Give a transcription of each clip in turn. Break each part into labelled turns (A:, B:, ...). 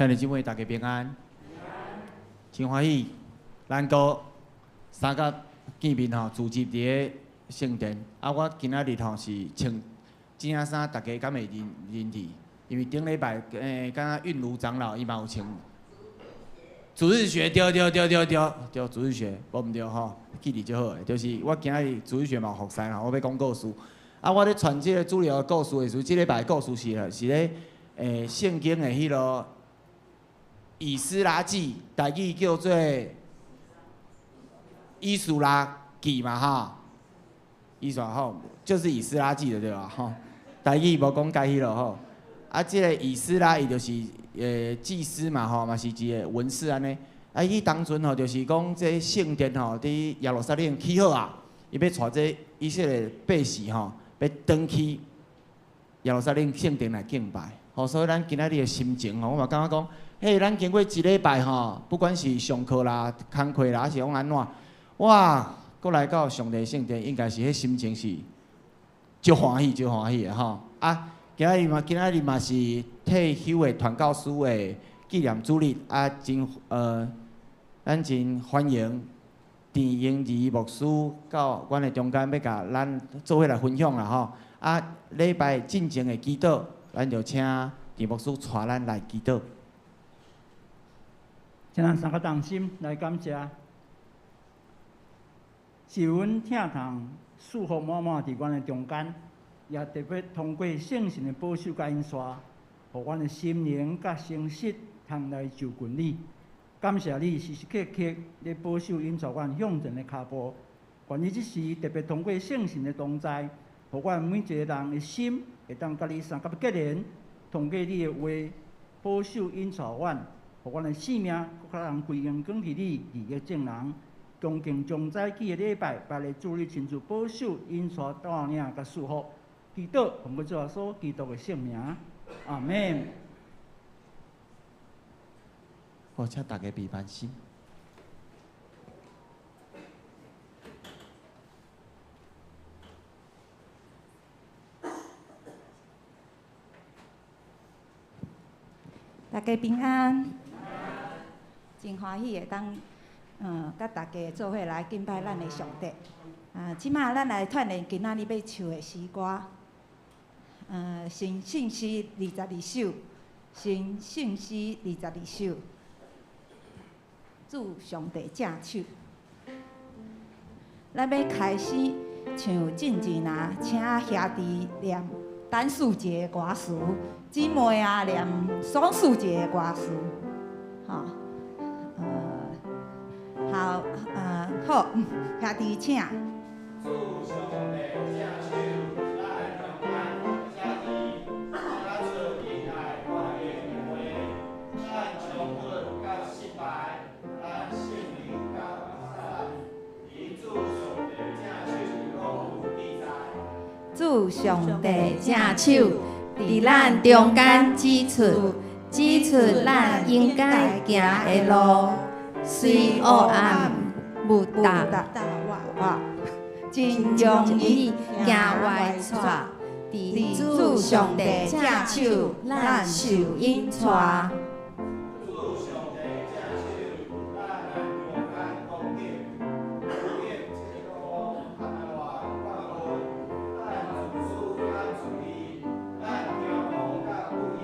A: 兄弟姊妹，大家平安，真歡喜，咱閣三甲見面吼，聚集佇咧聖殿。啊，我今仔日吼是穿正衫，大家敢會認認得？因為頂禮拜敢若韻如長老伊嘛有穿主日學，對對對對對對，主日學，無毋對吼，記得就好。就是我今仔日主日學嘛有服侍吼，我欲講故事。啊，我咧傳這個主要的故事的時陣，這禮拜的故事是是咧聖經的彼囉。以斯拉記，台語叫做以斯拉記嘛吼，以斯拉吼，就是以斯拉記的對吧吼？台語無講解彼囉吼。啊，這个以斯拉伊就是祭司嘛吼，嘛是一个文士按呢。啊，伊當陣吼就是講這聖殿吼，佇耶路撒冷起好啊，伊欲帶這以色列百姓吼，欲轉去耶路撒冷聖殿來敬拜。吼，所以咱今仔日的心情吼，我嘛感覺講。嘿，咱經過一禮拜吼，不管是上課啦、工課啦，還是講按怎，哇，閣來到上帝聖殿，應該是彼心情是足歡喜、足歡喜的吼。啊，今仔日嘛是退休的傳教師的紀念主日，啊，真咱真歡迎鄭英儀牧師到阮的中間，欲共咱做伙來分享啦吼。啊，禮拜進前的祈禱，咱就請鄭牧師帶咱來祈禱。
B: 請咱三個同心來感謝，是阮疼痛祝福滿滿佇阮的中間，也特別通過聖神的保守佮引帶，予阮的心靈佮誠實通來就近你。感謝你時時刻刻咧保守引帶阮向前的跤步。願你這時特別通過聖神的同在，予阮每一个人的心會當佮你相佮結連，通過你的話保守引帶阮。予阮的性命，閣較通歸榮光予你，利益眾人。恭敬將早起的禮拜，拜咧主你親自保守、引帶、帶領佮祝福。祈禱，奉主耶穌基督的聖名，阿們。
A: 好，請大家閉眼心。
C: 大家平安，真歡喜會當，佮大家做伙來敬拜咱的上帝。啊，這馬咱來串聯今仔日欲唱的詩歌，神聖詩22首，神聖詩22首，主上帝正手。咱欲開始唱進前啊，請兄弟念單數節的歌詞，姊妹啊念雙數節的歌詞，吼，好，好，兄弟請。
A: 主上帝正手，咱中間遮治，咱出仁愛關於話，咱衝突佮失敗，咱性命佮撒旦，主上帝正手攏有記載。
C: 主上帝正手，佇咱中間指出，指出咱應該行的路，雖黑暗密罩，真容易行歪錯。佇主上帝正手，咱受引帶。
A: 主上帝正手，咱中間光景，有影這個黑暗掛雲，咱自私咱自義，咱驕傲佮不義，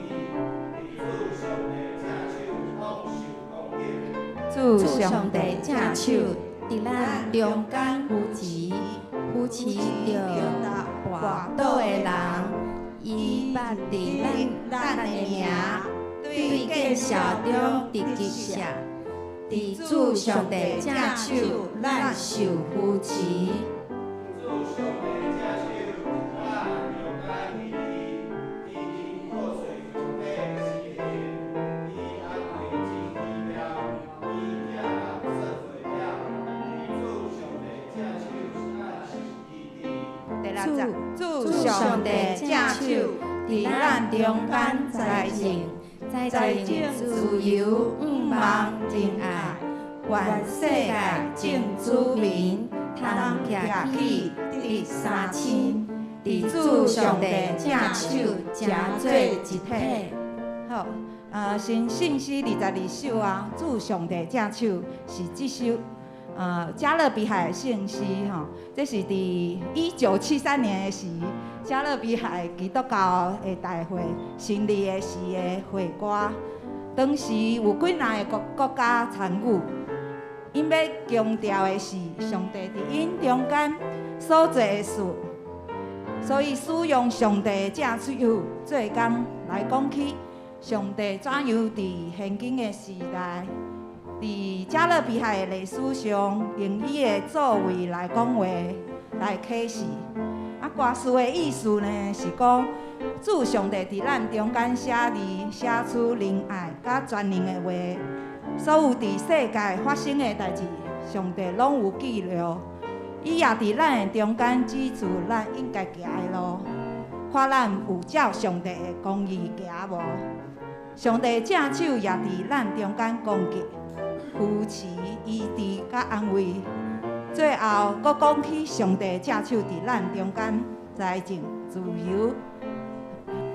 A: 佇主上帝正手攏受光景。
C: 主上帝正手，佇咱中間扶持，扶持著跋倒的人，伊捌佇咱的名，對見笑中得擊射。佇主上帝正手，咱受扶持。
A: 主上帝正手，咱中間義理，佇破碎中的是靈，伊安慰真奇妙，伊疼人赦罪了，佇主上帝正手，咱受醫治。
C: 第六節，主上帝正手，佇咱中間栽種，栽種自由、向望、仁愛，願世界眾子民通徛起得三親，佇主上帝正手成做一體。好，啊，成聖詩22首啊，主上帝正手是這首，加勒比海聖詩吼，這是佇1973年的時，加勒比海基督教的大會成立的時的會歌。當時有幾若个國家參與，𪜶欲強調的是上帝佇𪜶中間所做的事，所以使用上帝的正手做工來講起上帝怎樣佇現今的時代，佇加勒比海的歷史上，用伊的作為來講話，來啟示。啊，歌詞的意思呢，是講主上帝佇咱中間寫字，寫出仁愛佮全能的話，所有佇世界發生的代誌，上帝攏有記錄。伊也佇咱的中間指出咱應該行的路，看咱有照上帝的公義行無？上帝正手也佇咱中間攻擊、扶持、醫治佮安慰。最後，閣講起上帝正手佇咱中間栽種自由、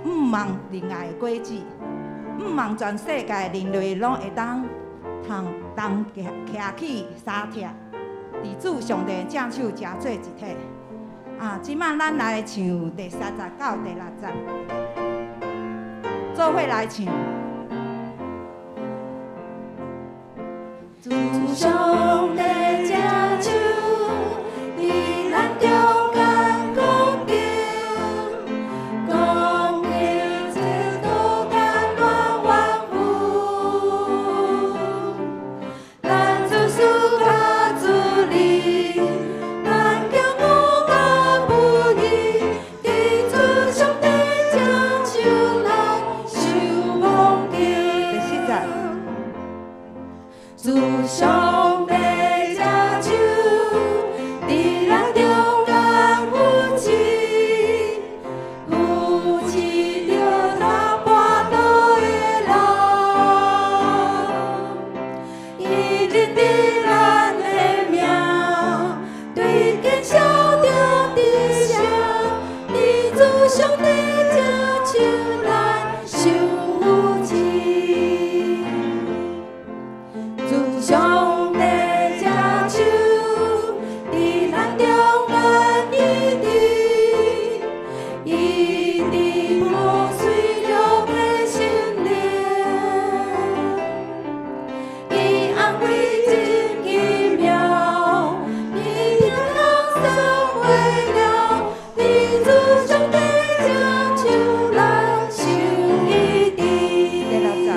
C: 向望仁愛的果子，向望全世界人類攏會當通同徛起相挺，佇主上帝正手成做一體。啊，這擺咱來唱第三節到第六節，做伙來唱。
D: 主上帝正手，佇咱中間光景，光景這道甘願萬有，咱自私佮自利，咱驕傲佮不義，佇主上帝正手來受攻擊。
C: 第四節。
D: 主上帝正手，佇咱中間扶持，扶持著那跋倒的人，伊認得咱的名，對見笑著直聲，佇主上帝正手來受扶持。主上帝正手，佇咱中間醫治，醫治破碎著的心靈，伊安慰真奇妙，伊疼痛散花了，佇主上帝正手來受醫治。
C: 第六節。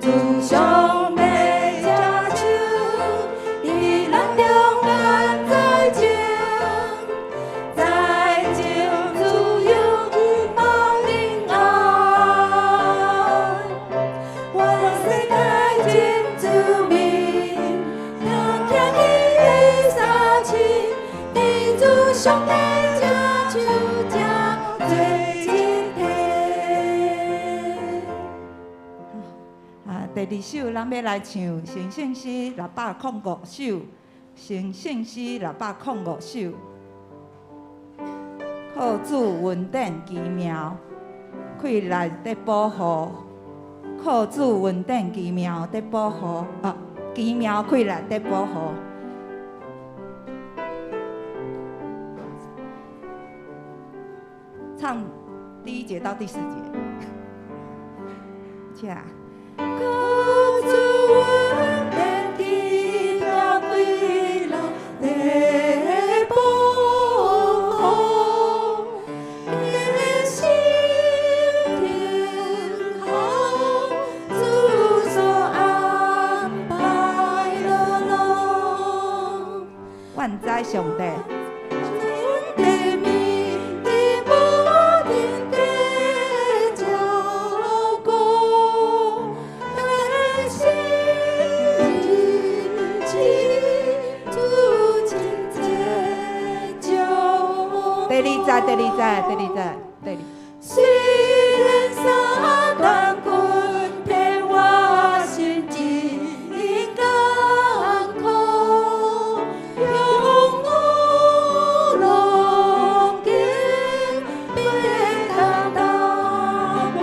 D: 主上帝正手，佇咱中間栽種，栽種自由、向望仁愛，願世界真子民，通徛起的相親，佇主上帝正手成做一體。
C: 啊，第二首咱欲來唱成聖詩605首，成聖詩605首，靠主恩典奇妙，氣力得保護，靠主恩典奇妙得保護，啊，奇妙氣力得保護。唱第一節到第四節，請。
D: 靠主恩典奇妙氣力得保護，堅心聽候主所安排的路。
C: 阮知上帝。
D: 恩典的無定的照顧，的心日主親自照
C: 第二節，第二節，第二節，第二。
D: 雖然撒旦困騙我心真艱苦，用我攏經變當打破。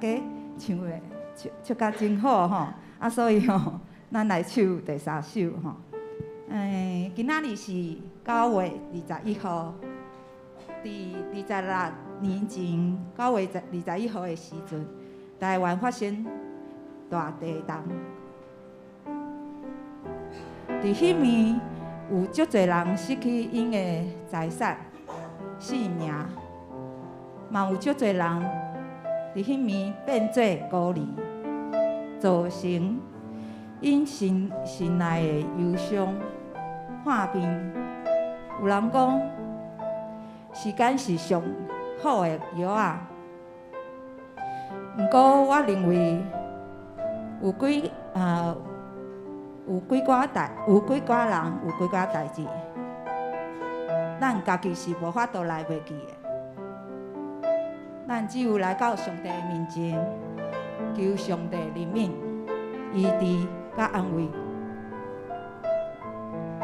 C: 家唱的唱唱甲真好吼，啊，所以吼，咱來唱第三首吼。今仔日是9月21號，佇26年前9月21號的時陣，台灣發生大地動。佇彼暝有足濟人失去𪜶的財產、性命，嘛有足濟人佇彼暝變做孤兒，造成𪜶心心內的憂傷破病。有人講，時間是上好的藥仔，毋過我認為有幾寡人，有幾寡代誌，咱家己是無法度來袂記的。咱只有來到上帝的面前，求上帝憐憫、醫治佮安慰。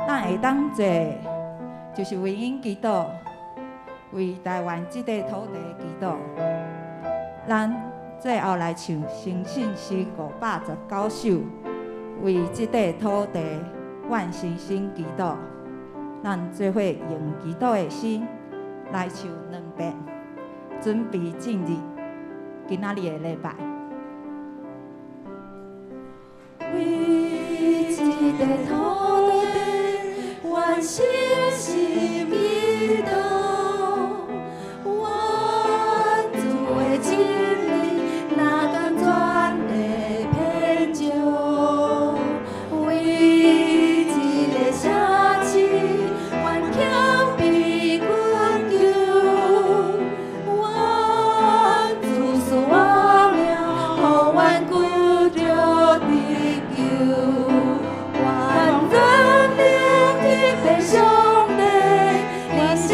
C: 咱會當做，就是為𪜶祈禱，為台灣這塊土地祈禱。咱最後來唱誠信詩519首，為這塊土地願誠心祈禱。咱做伙用祈禱的心來唱兩遍，準備進入今仔日的禮拜。
D: 為這塊土地，願誠心祈禱，願主的真理若敢全地遍照，為這个城市，願謙卑懇求，願主賜活命，予阮骨肉得救，願全能天父上帝，你勝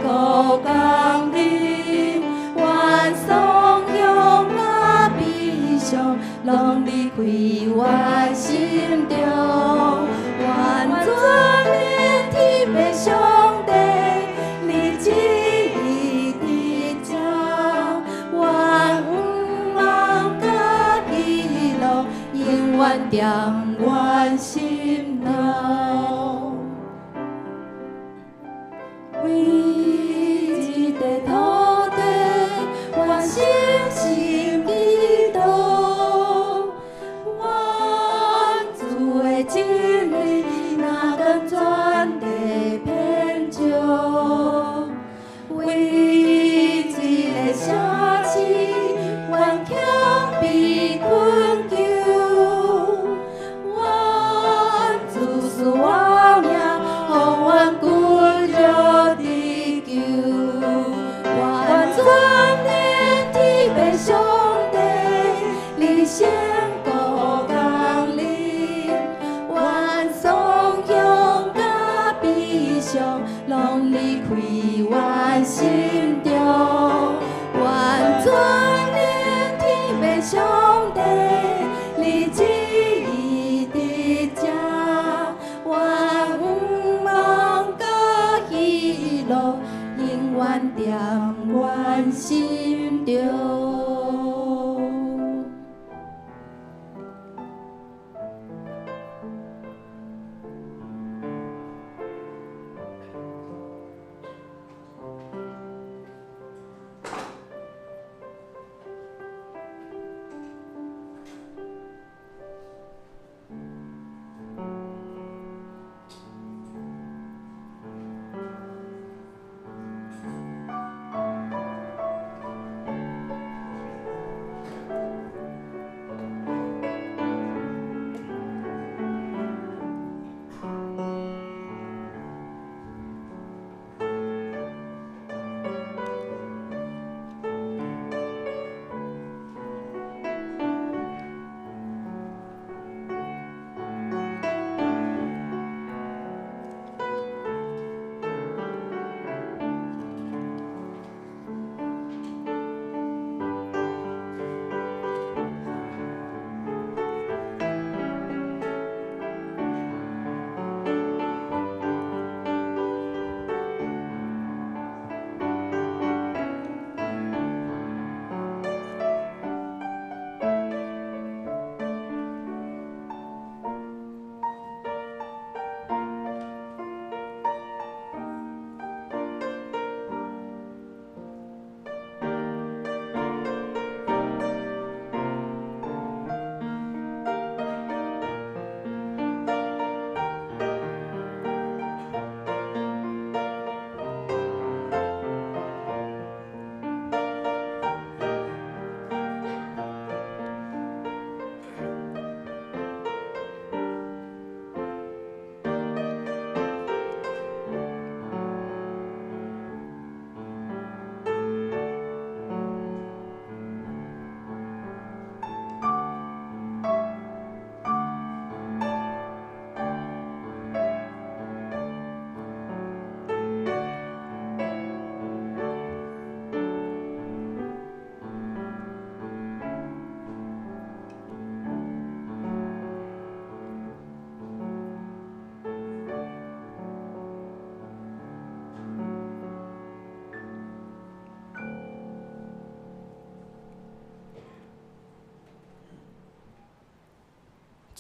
D: 過降臨，願喪痛佮悲傷，攏離開阮心中，願全能天父上帝，你旨意佇這，願向望佮喜樂，永遠踮阮心內。為這塊土地，願誠心祈禱，願主的真理若敢全地遍照，為這个城市，願謙卑懇求，願主賜活命，予阮骨肉得救，願全能天父上帝，你勝過降臨，願喪痛佮悲傷，攏離開阮心中，願全能天父上帝，你旨意佇這，願向望佮喜樂，永遠踮阮心中。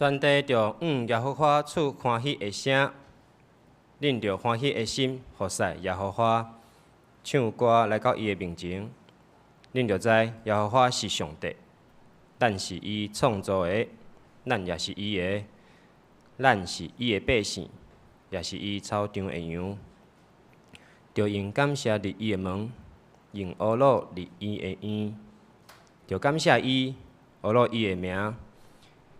E: 全地著向耶和華出歡喜的聲，恁著歡喜的心服侍耶和華，唱歌來到伊的面前。恁著知耶和華是上帝，咱是伊創造的，咱也是伊的，咱是伊的百姓，也是伊草場的羊。著用感謝入伊的門，用呵咾入伊的院，著感謝伊，呵咾伊的名。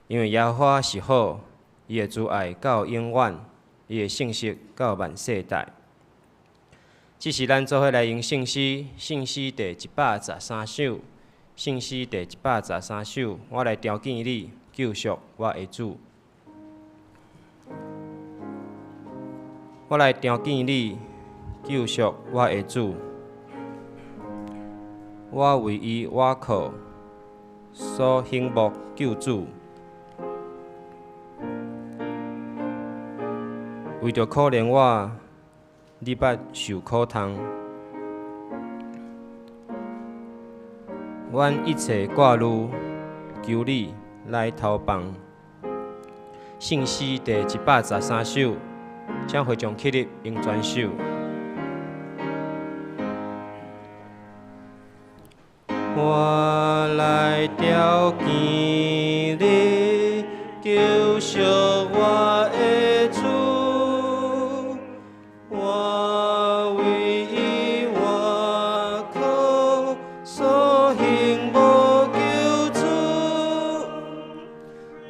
E: 因為耶和華是好，伊的慈愛到永遠，伊的信實到萬世代。這是咱做伙來用聖詩，聖詩第113首，聖詩第113首，我來朝見你，救贖我的主。我來朝見你，救贖我的主。我為伊倚靠，所仰慕救主。為著可憐我，你捌受苦痛。阮一切掛慮，求你來投放。聖詩第113首，請會眾起立，用全首。我來朝見你，救贖我的主。我為伊倚靠，所幸無救主，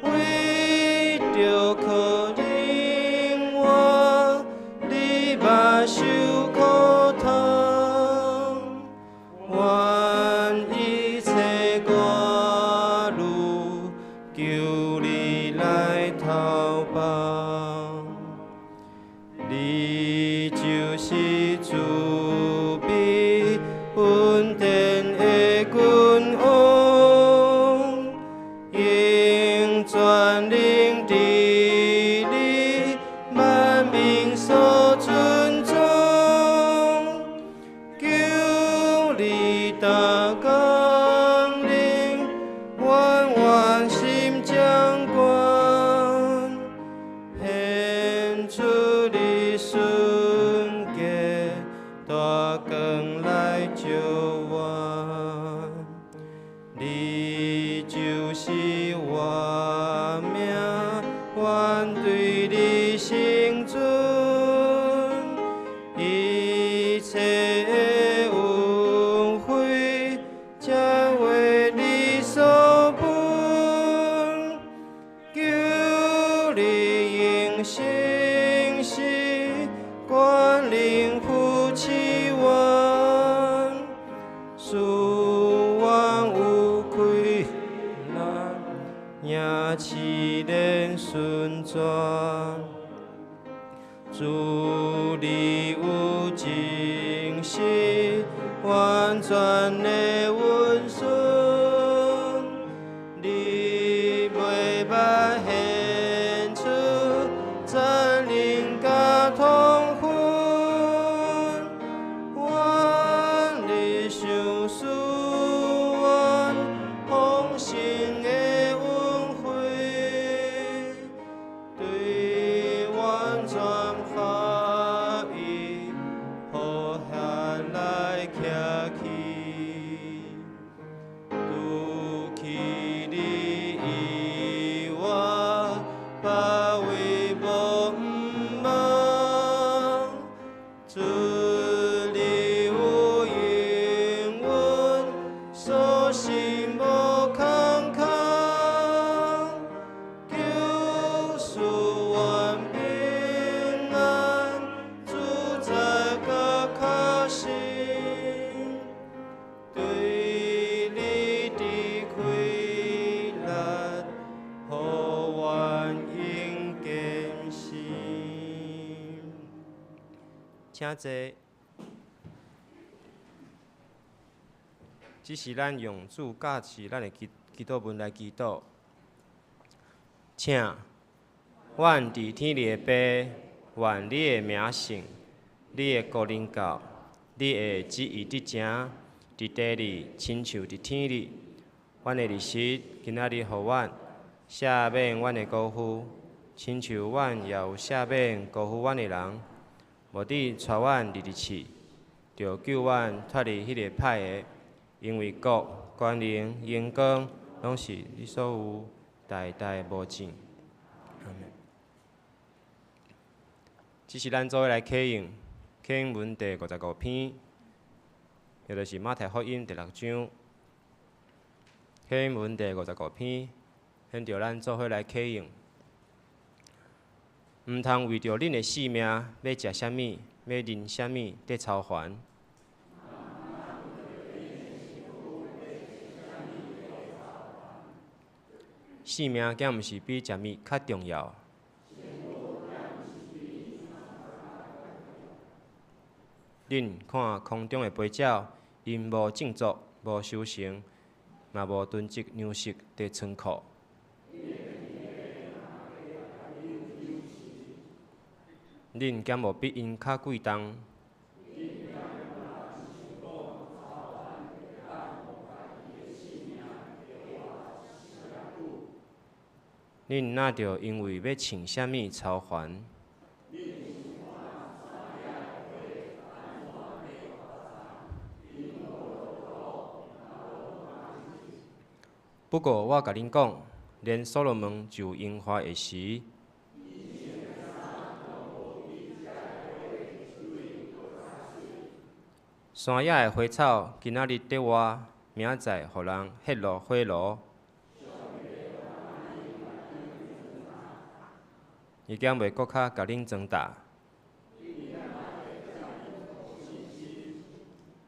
E: 為著可憐我，你捌受苦痛。阮一切掛慮，求你來投放。你就是慈悲恩典的君王，用全能治理萬民所尊崇，求你大降臨，願萬心掌權，顯出你聖潔，大光來照阮。你就是我命，願對你成全，一切的恩惠，皆為你所分。求你用誠實權能扶持阮，使阮有氣力，贏試煉順轉。主你有真實完全的溫順，你袂捌顯出殘忍佮痛恨，願你賞賜阮豐盛的恩惠，對阮全合一，和諧來徛起。除去你以外，別位無毋望。主你有應允，所信無空空，求賜阮平安，自在佮確信，對你的氣力，予阮用堅心。請坐。這是咱用主教示咱的祈禱文來祈禱。請，阮佇天裡的父，願你的名聖，你的國臨到，你的旨意得成，佇地裡親像佇天裡。阮的日食，今仔日予阮，赦免阮的辜负，亲像阮也有赦免辜负阮的人。无得带阮入去试，著救阮脫離彼个歹的，因為國、權能、榮光，攏是你所有，代代無盡。阿們。這是咱做伙來啟應啟應文第55篇，也就是馬太福音第六章。啟應文第五十五篇，現著咱做伙來啟應。毋通為著恁的性命欲食啥物，欲啉啥物，佇操煩。性命敢毋是比食物較重要？恁看空中的飛鳥，𪜶無種作，無收成，嘛無囤積糧食佇倉庫。恁敢無比𪜶較貴重？恁若著因為欲穿啥物操煩？不過我共恁講，連所羅門受榮華的時，山野的花草，今仔日佇活，明仔載予人歇落火爐。伊敢袂閣較共恁裝搭？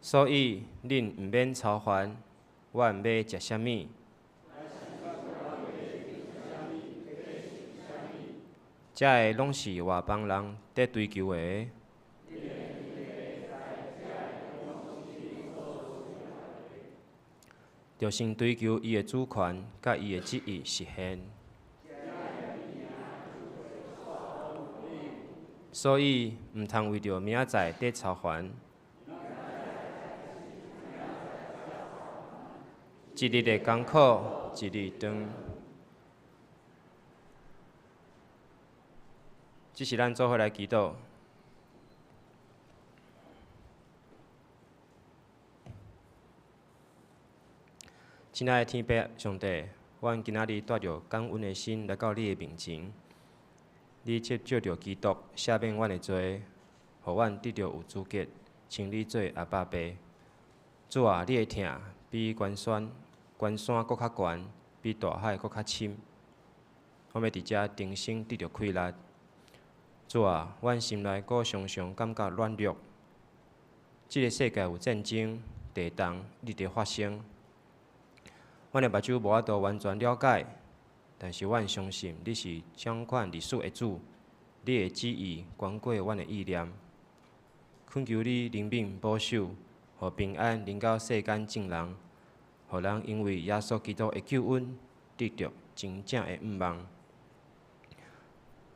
E: 所以恁毋免操煩，阮欲食啥物？這个攏是外邦人佇追求的。著先追求伊的主權，佮伊的旨意實現。所以，毋通為著明仔載佇操煩。一日的艱苦，一日當。這是咱做伙來祈禱。親愛的天父上帝，阮今仔日帶著感恩的心來到你的面前。你藉藉著基督赦免阮的罪，予阮得著有資格稱你做阿爸父。主啊，你的疼比懸山懸山閣較懸，比大海閣較深。我欲佇遮重新得著氣力。主啊，阮心內閣常常感覺軟弱。這个世界有戰爭、地動一直發生，阮的目睭無法度完全了解，但是阮相信你是掌管歷史的主，你的旨意懸過阮的意念。懇求你憐憫保守，予平安臨到世間眾人，予人因為耶穌基督的救恩，得著真正的向望。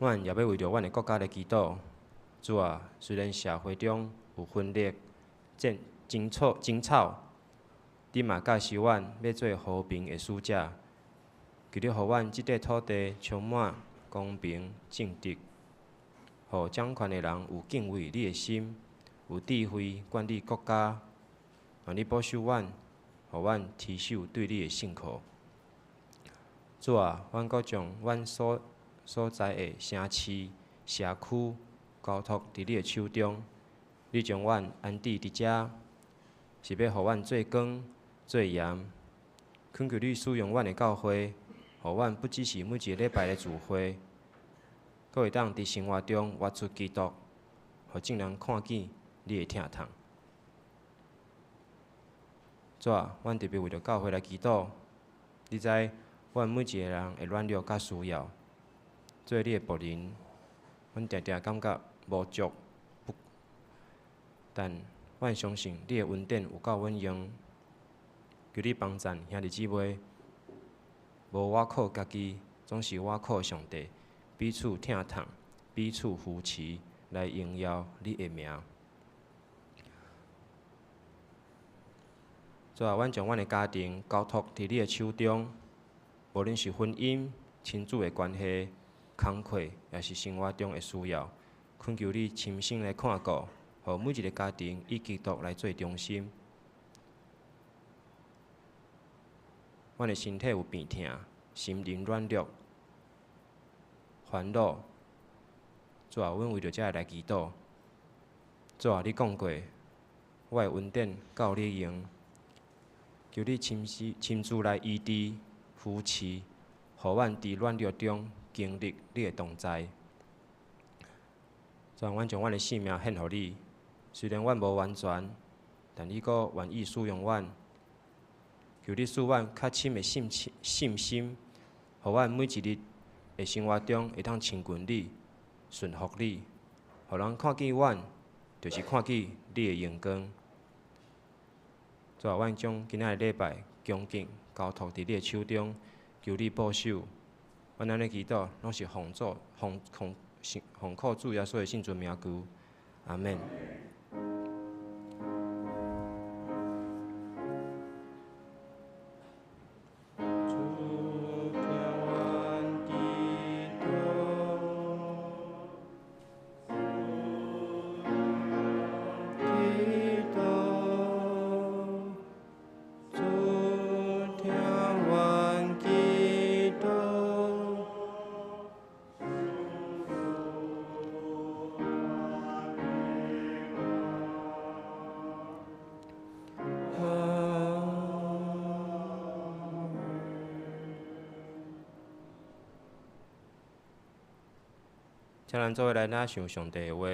E: 阮也欲為著阮的國家來祈禱。主啊，雖然社會中有分裂、戰爭吵、爭吵，你嘛教示阮欲做和平的使者。求你予阮這塊土地充滿公平正直，予掌權的人有敬畏你的心，有智慧管理國家。願你保守阮，予阮持守對你的信靠。主啊，阮閣將阮所在的城市、社區交託佇你的手中，你將阮安置佇遮，是欲予阮做光、做鹽。懇求你使用阮的教會，予阮不只是每一个禮拜來聚會，閣會當佇生活中活出基督，予眾人看見你的疼痛。主啊，阮特別為著教會來祈禱，你知阮每一个人的軟弱佮需要。做你的僕人，阮定定感覺無足，不，但阮相信你的恩典有夠阮用。求你幫贊兄弟姊妹，無我靠家己，總是我靠上帝，彼此疼痛，彼此扶持，來榮耀你的名。主啊，阮將阮的家庭交託佇你的手中，無論是婚姻、亲子的关系、工课，抑是生活中的需要，恳求你亲身来看顾，予每一个家庭以基督来做中心。阮的身体有病痛，心灵软弱、烦恼，主啊，阮为著这个来祈祷。主啊，你讲过，我的恩典够你用，求你亲自亲自来医治、扶持，予阮伫软弱中经历你的同在。主啊，阮将阮的性命献予你，虽然阮无完全，但你阁愿意使用阮。求你赐阮较深的信信心，予阮每一日的生活中会当亲近你、顺服你，予人看见阮，就是看见你的荣光。主啊，阮将今仔的礼拜恭敬交托伫你的手中，求你保守。阮按呢祈祷，拢是奉主奉奉奉靠主耶稣的圣尊名求，阿们。请咱做伙来领受上帝的话，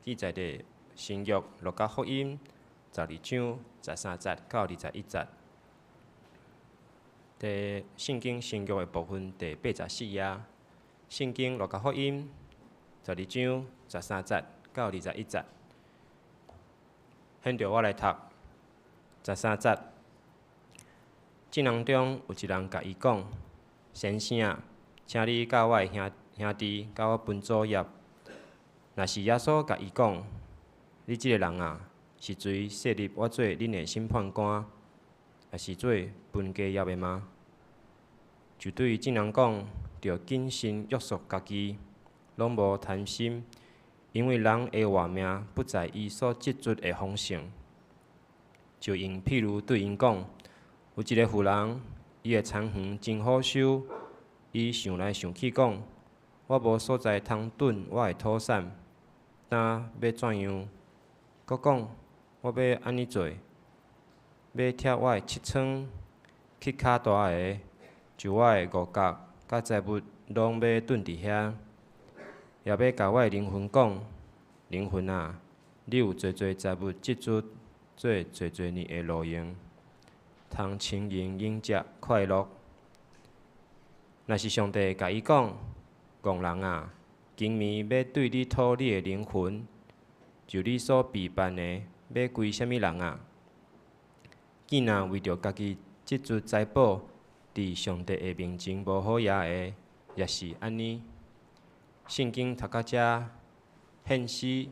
E: 记载伫新约路加福音12章13节到21节。伫圣经新约的部分第84页，圣经路加福音12章13节到21节。现在我来读十三节。众人中有一人共伊讲：“先生啊，请你佮我的兄兄弟佮我分祖业。”若是耶稣共伊讲：“你这个人啊，是谁设立我做恁的审判官，抑是做分家业的吗？”就对众人讲，著谨慎约束家己，拢无贪心，因为人的活命不在伊所积聚的丰盛。就用譬喻对𪜶讲：有一个富人，伊的田园真好收，伊想来想去讲：我无所在通囤我的土产，今欲怎样？阁讲：我欲按呢做，欲拆我的七仓，起较大个，就我的五谷佮财物拢欲囤伫遐，也欲共我的灵魂讲：灵魂啊，你有济济财物积聚，做济济年的路用，通轻盈饮食快乐。若是上帝共伊讲：戆人啊，今暝欲对你讨你的灵魂，就你所备办的，欲归啥物人啊？见若为著家己积聚财宝，伫上帝的面前无好额的，也是按呢。圣经读到遮，献诗，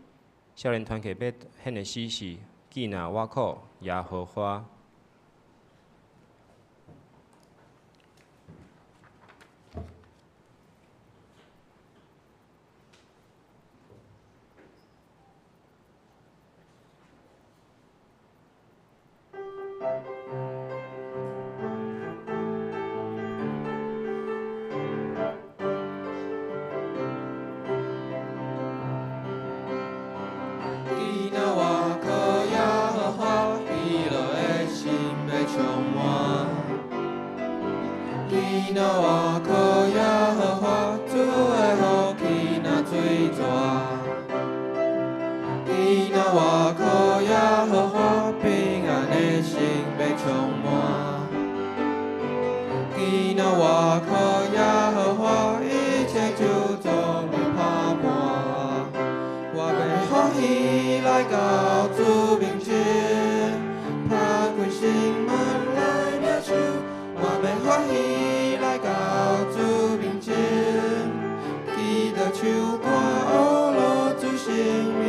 E: 少年团契欲献的诗是：见若倚靠耶和华。
F: 见若倚靠耶和华，喜乐的心欲充满。见若倚靠耶和华，主的福气若水泉。见若倚靠耶和华，平安的心欲充满。见若倚靠耶和华，一切咒诅欲打破。我欲欢喜来到主面前，拍开心门来领受。我欲欢喜来到主面前，记得唱歌学罗主圣名。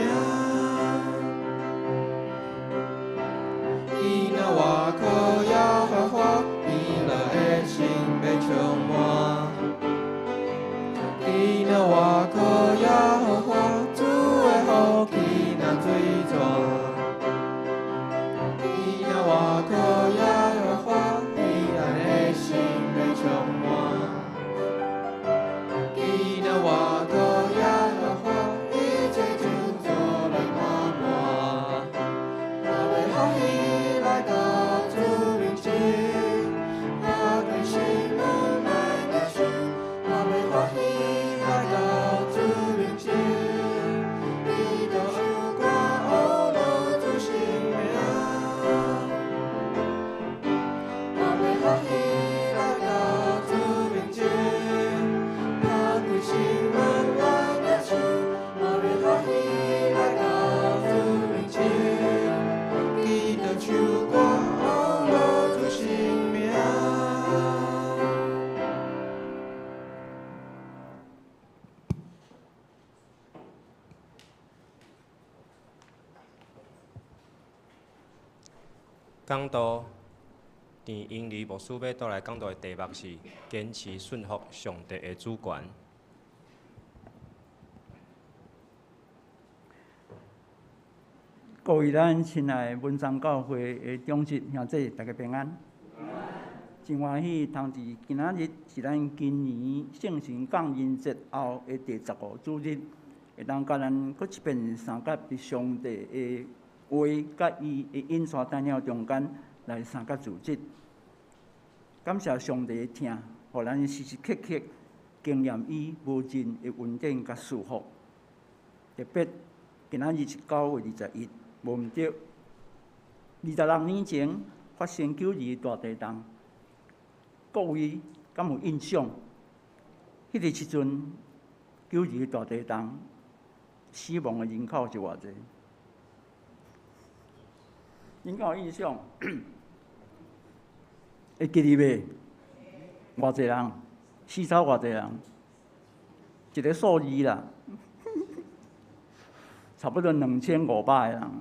F: 见若倚靠耶和华，喜乐的心欲充满。
E: 講道鄭英里牧師欲帶來講道的題目是堅持順服上帝的主權。
B: 各位咱親愛的文山教會的長執兄弟，大家平安。真歡喜，通佇今仔日是咱今年聖神降臨節後的第15主日，會當佮咱閣一遍相佮佇上帝的話佮伊的引帶帶領中間來相佮主日。感謝上帝的疼，予咱時時刻刻經驗伊無盡的恩典佮祝福。特別今仔日是9月21，無毋對。26年前發生9·2大地震，各位敢有印象？彼個時陣9·2大地震，死亡的人口是偌濟？恁敢有印象？會記得袂？偌濟人？死走偌濟人？一個數字啦，差不多2500個人，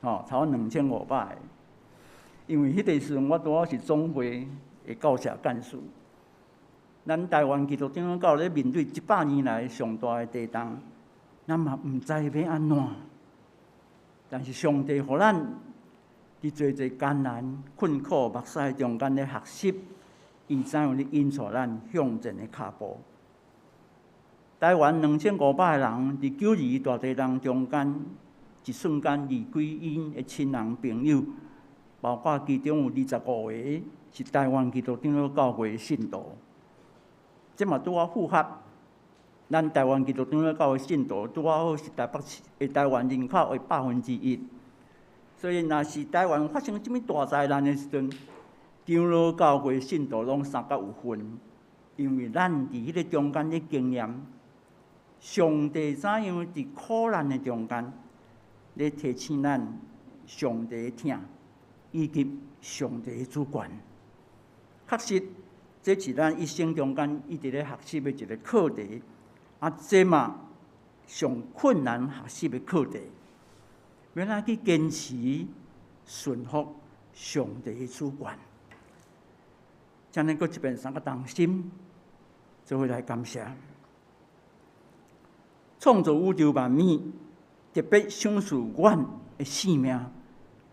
B: 吼，差不多2500個。因為彼個時陣我拄好是總會的教社幹事，咱台灣基督長老教咧面對100年來上大的地動，咱嘛毋知欲按怎。但是上帝予咱佇濟濟艱難困苦目屎中間咧學習，伊怎樣咧引帶咱向前的跤步。台灣2500個人佇9·2大地震中間，一瞬間離開𪜶的親人朋友，包括其中有25個是台灣基督長老教會的信徒。這嘛拄好符合咱台灣基督長老教會信徒拄好是台北市的台灣人口的1%。所以，若是台灣發生啥物大災難的時陣，長老教會信徒攏相佮有份，因為咱佇彼個中間的經驗，上帝怎樣佇苦難的中間咧提醒咱上帝的疼，以及上帝的主權。確實，這是咱一生中間一直咧學習的一個課題。啊，這嘛上困難學習的課題，欲按怎去堅持順服上帝的主權？請咱閣一遍三個同心，做伙來感謝創造宇宙萬物，特別賞賜阮的性命，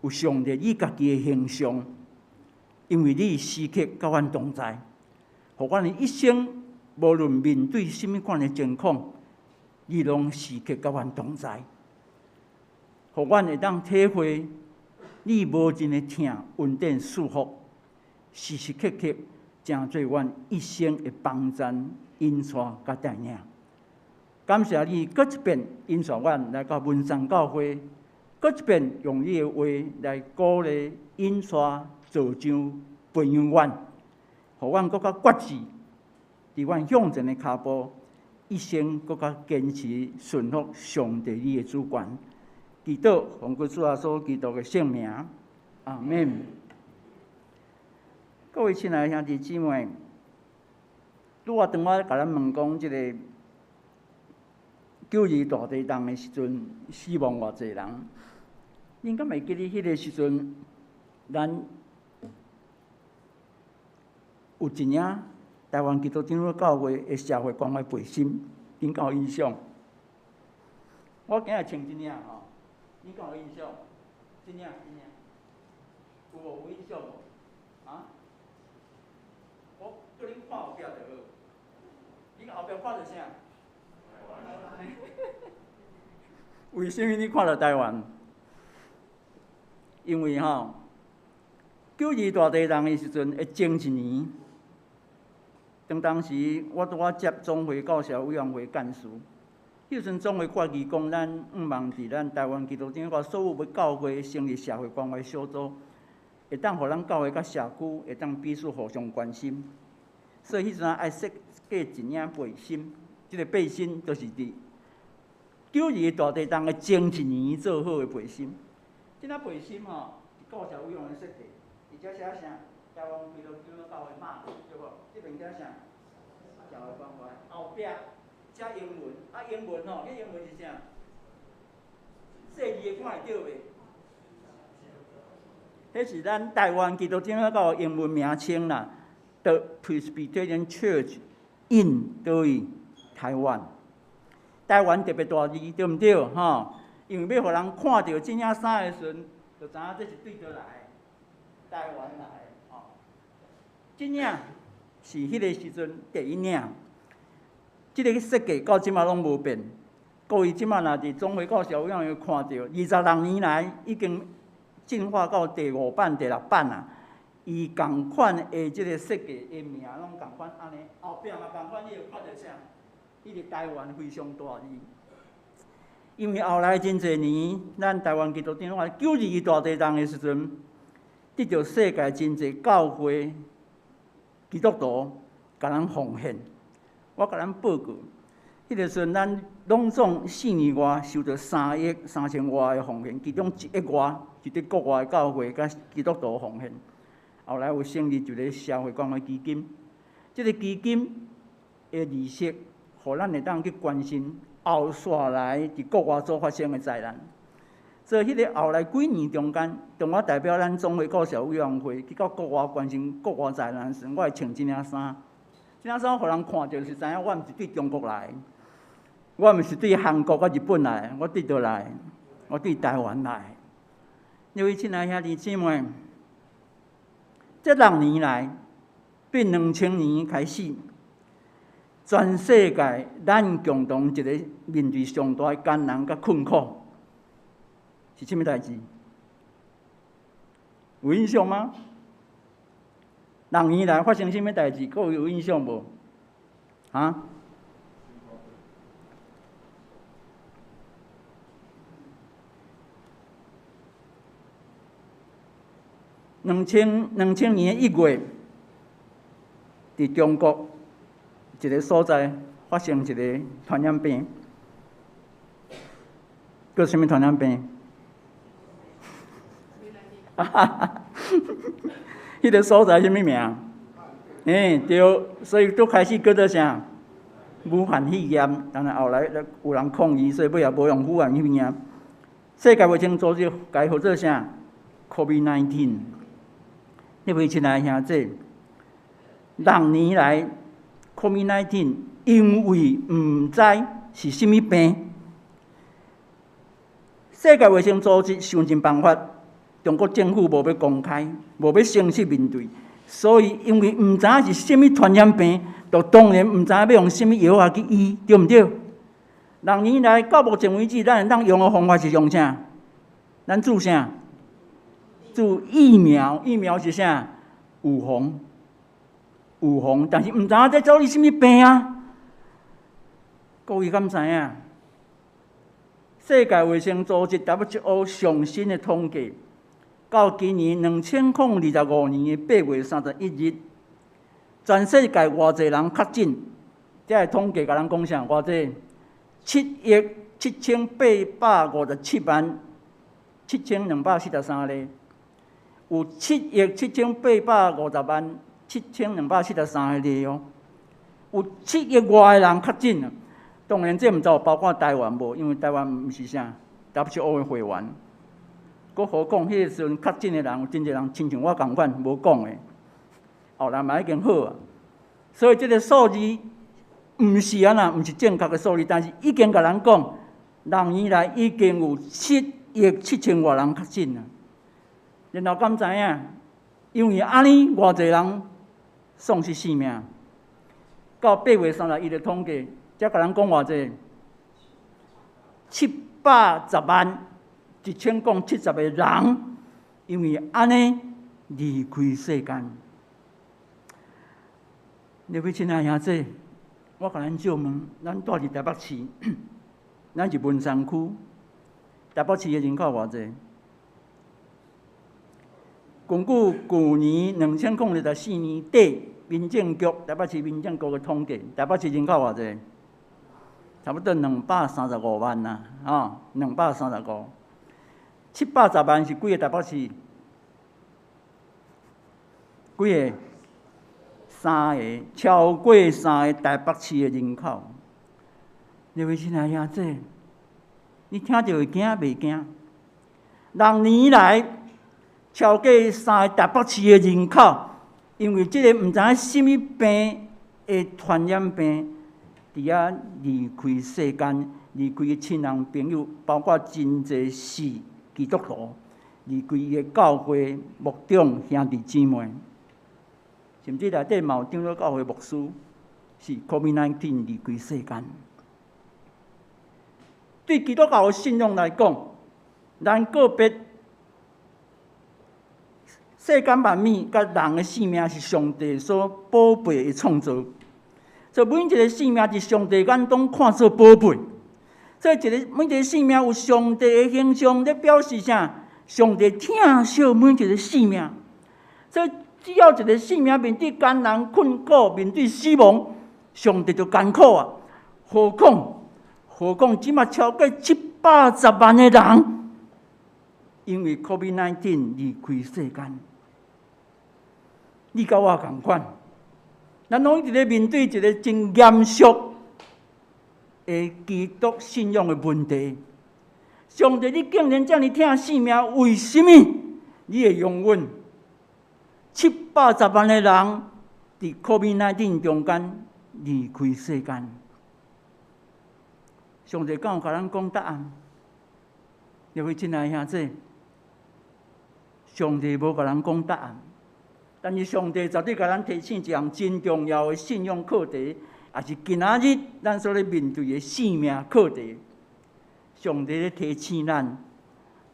B: 有上帝你家己的形象，因為你時刻佮阮同在，予阮的一生。無論面對啥物款的情況，你攏時刻佮阮同在，予阮會當體會你無盡的疼、恩典、祝福，時時刻刻成做阮一生的幫贊、引帶佮帶領。感謝你，閣一遍引帶阮來到文山教會，閣一遍用你的話來鼓勵、引帶、造就、培養阮，予阮閣較決志。佇阮向前的跤步，一生閣較堅持順服上帝你的主權。祈禱奉主耶穌基督的聖名，阿們。各位親愛的兄弟姊妹，拄仔當我共咱問講這个9·2大地震的時陣，死亡偌濟人？恁敢會記得彼个時陣，咱有一領台灣基督長老教會的社會關懷背心，恁敢有印象？我今日穿這領吼，恁敢有印象？這領這領，有無有印象無？啊？我叫恁看後壁就好。恁後壁看著啥？為啥物你看著台灣？因為吼，9·2大地震的時陣的前一年。當當時我拄仔接總會教社委員會幹事，彼陣總會決議講，咱向望佇咱台灣基督長老所有欲教會成立社會關懷小組，會當予咱教會佮社區會當彼此互相關心。所以彼陣愛設計一領背心，這个背心就是佇9·2大地震的前一年做好的背心。這領背心吼，是教社委員會設計，而且寫啥？台灣基督長老教會馬，對無？這邊寫啥？社會關懷。後壁寫英文，啊英文吼，彼英文是啥？細字的看會著袂？彼是咱台灣基督長老教會英文名稱啦，The Presbyterian Church in 佗位台灣。台灣特別大字，對毋對？吼，因為欲予人看著這領衫的時陣，就知影這是對佗來，台灣來的。吼，這領是彼个時陣第一領，這個設計到這馬攏無變。各位這馬若佇總會教授會看著，26年來已經進化到第五版、第六版啊。伊仝款的這个設計的名攏仝款按呢，後壁嘛仝款，你會看著啥？彼个台灣非常大字。因為後來真濟年，咱台灣基督長老9·22大地震的時陣，得著世界真濟教會基督徒共咱奉獻。我共咱報告，彼个時陣咱攏總4年外收著3億3千外的奉獻，其中1億外是佇國外的教會佮基督徒奉獻。後來有成立一个社會關懷基金，這个基金的利息，予咱會當去關心後續來佇國外所發生的災難。所以，彼个後來幾年中間，當我代表咱總會顧社委員會去到國外關心國外災難時，我會穿這領衫。這領衫予人看著是知影我毋是對中國來，我毋是對韓國佮日本來，我對佗來？我對台灣來。各位親愛兄弟姊妹，這六年來，變2000年開始，全世界咱共同一个面對上大的艱難佮困苦，是啥物代誌？有印象嗎？六年來發生啥物代誌？各位有印象無？啊？2000年1月，佇中國一个所在發生一个傳染病，叫啥物傳染病？哈哈哈！彼个所在啥物名？欸，對，所以都開始叫做啥？武漢肺炎，但是後來有人抗議，所以尾仔無用武漢肺炎。世界衛生組織共伊號做啥？COVID-19。各位親愛兄弟，六年來，COVID-19 因為毋知是啥物病，世界衛生組織想盡辦法，中國政府無欲公開，無欲誠實面對，所以因為毋知影是啥物傳染病，就當然毋知影欲用啥物藥仔去醫，對毋對？六年來到目前為止，咱會當用的方法是用啥？咱注啥？注疫苗，疫苗是啥？預防，預防，但是毋知影這到底啥物病啊？各位敢知影？世界衛生組織 WHO 上新的統計，到今年2025年的8月31日，全世界偌濟人確診？這个統計共咱講啥？偌濟？7億7857萬7243例。有7億7850萬7243例哦，有7億外个人確診啊。當然，這毋知有包括台灣無，因為台灣毋是啥 WHO 的會員。閣何況，彼个時陣確診的人有真濟人，親像我仝款無講的，後來嘛已經好啊。所以這个數字毋是按怎，毋是正確的數字，但是已經共咱講，六年來已經有7億7千外人確診啊。然後敢知影？因為按呢，偌濟人喪失性命。到8月31的統計，才共咱講偌濟？710萬1070個人，因為按呢離開世間。各位親愛兄弟，我共咱借問，咱住佇台北市，咱是文山區，台北市的人口偌濟？根據舊年2024年底民政局台北市民政局的統計，台北市人口偌濟？差不多235萬啦，吼，235，710萬是幾个台北市？幾个？三个，超過三个台北市的人口。各位親愛兄弟，你聽著會驚袂驚？六年來，超過三个台北市的人口，因為這個毋知影啥物病的傳染病，佇遐離開世間，離開親人朋友，包括真濟是基督徒，離開伊的教會牧長兄弟姊妹，甚至內底嘛有長老教會牧師是 COVID-19 離開世間。對基督教的信仰來講，咱個別世間萬物佮人的性命是上帝所寶貝的創造，所以每一个性命佇上帝眼中看做寶貝。所以一个每一个性命有上帝的形象，咧表示啥？上帝疼惜每一个性命。所以只要一个性命面對艱難困苦、面對死亡，上帝就艱苦啊！何況何況，這馬超過710萬的人，因為 COVID-19 離開世間。你佮我仝款，咱攏一直咧面對一個真嚴肅的基督信仰的問題。上帝，你竟然遮爾疼性命，為什麼你會容忍七百十萬的人佇 COVID-19 中間離開世間？上帝敢有共咱講答案？各位親愛兄弟，上帝無共咱講答案，但是上帝絕對共咱提醒一項真重要的信仰課題，也是今仔日咱所咧面對的生命課題。上帝咧提醒咱，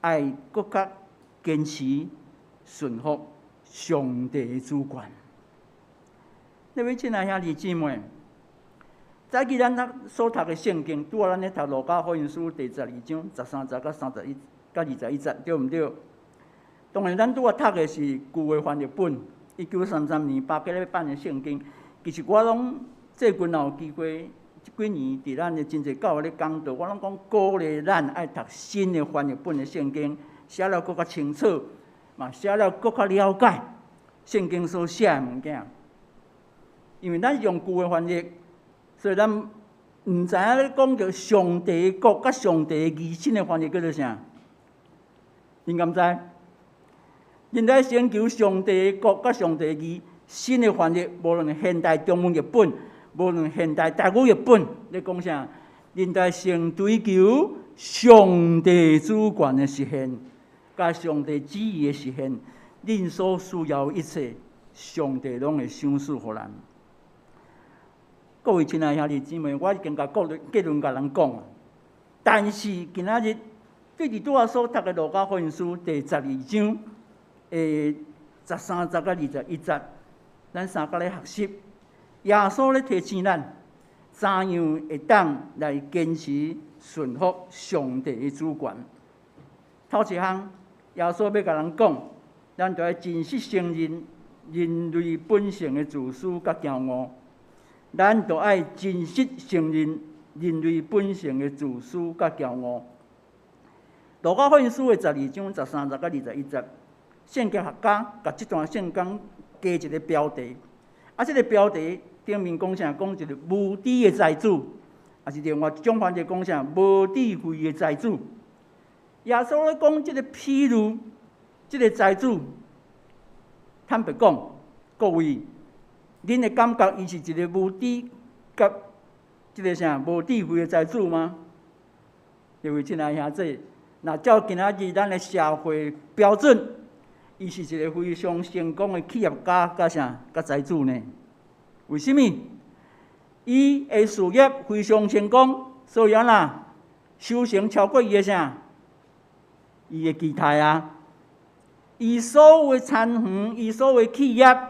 B: 愛閣較堅持順服上帝的主權。各位親愛兄弟姊妹，早起咱讀所讀的聖經，拄仔咱咧讀路加福音書第十二章十三節到31佮21節，對毋對？當然，咱拄仔讀的是舊的翻譯本，1933年巴格咧版的聖經。其實我攏最近有機會，這幾年佇咱的真濟教會咧講道，我攏講鼓勵咱愛讀新的翻譯本的聖經，寫了閣較清楚，嘛寫了閣較了解聖經所寫的物件。因為咱用舊的翻譯，所以咱毋知影咧講著上帝的國佮上帝的義新的翻譯叫做啥？恁敢知？恁來尋求上帝的國佮上帝的義新的翻譯，無論現代中文譯本，無論現代台語譯本，咧講啥？恁來先追求上帝主權的實現，佮上帝旨意的實現，恁所需要的一切，上帝攏會賞賜予咱。各位親愛兄弟姊妹，我已經共結論共人講啊。但是今仔日對佇拄仔所讀的路加福音書第十二章的十三節到21節，咱三角咧學習，耶穌咧提醒咱，怎樣會當來堅持順服上帝的主權。頭一項，耶穌欲共人講，咱著愛真實承認人類本性的自私佮驕傲。咱著愛真實承認人類本性的自私佮驕傲。路加福音書的十二章十三節到21節，聖經學家共這段聖經加一个標題，啊，這个標題頂面講啥？講一个無知的財主，抑是另外一種翻譯講啥？無智慧的財主。耶穌咧講這个譬喻，這个財主，坦白講，各位，恁會感覺伊是一个無知佮這个啥無智慧的財主嗎？各位親愛兄弟，若照今仔日咱的社會標準，伊是一个非常成功的企業家，佮啥佮財主呢？為什麼？伊的事業非常成功，所以按怎收成超過伊的啥？伊的期待啊！伊所有的田園，伊所有的企業，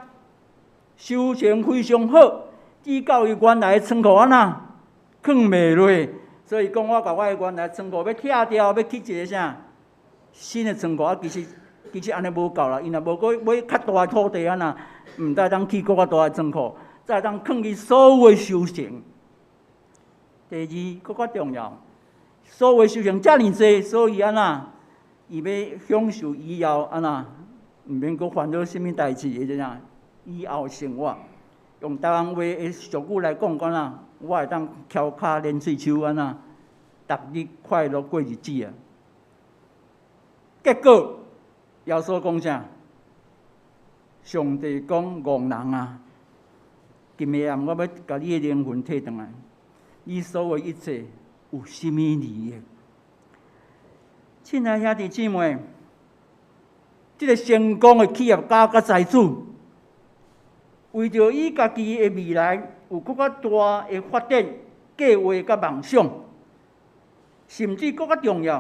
B: 收成非常好，至到伊原來的倉庫按怎囥袂落，所以講我共我的原來倉庫欲拆掉，欲起一个啥新的倉庫啊！其實其實按呢無夠啦，伊若無閣買較大的土地按怎，毋知當起閣較大的倉庫，才會當囥伊所有的收成。第二，閣較重要，所有的收成遮爾濟，所以按怎，伊欲享受以後按怎，毋免閣煩惱啥物代誌，會怎樣？以後生活，用台灣話的俗語來講，講啦，我會當翹跤連喙鬚按怎，逐日快樂過日子啊。結果，耶穌講啥？上帝講戇人啊！今暝暗我欲共你的靈魂提轉來，你所有一切有啥物利益？親愛兄弟姊妹，這個成功的企業家佮財主，為著伊家己的未來有閣較大的發展計劃佮夢想，甚至閣較重要，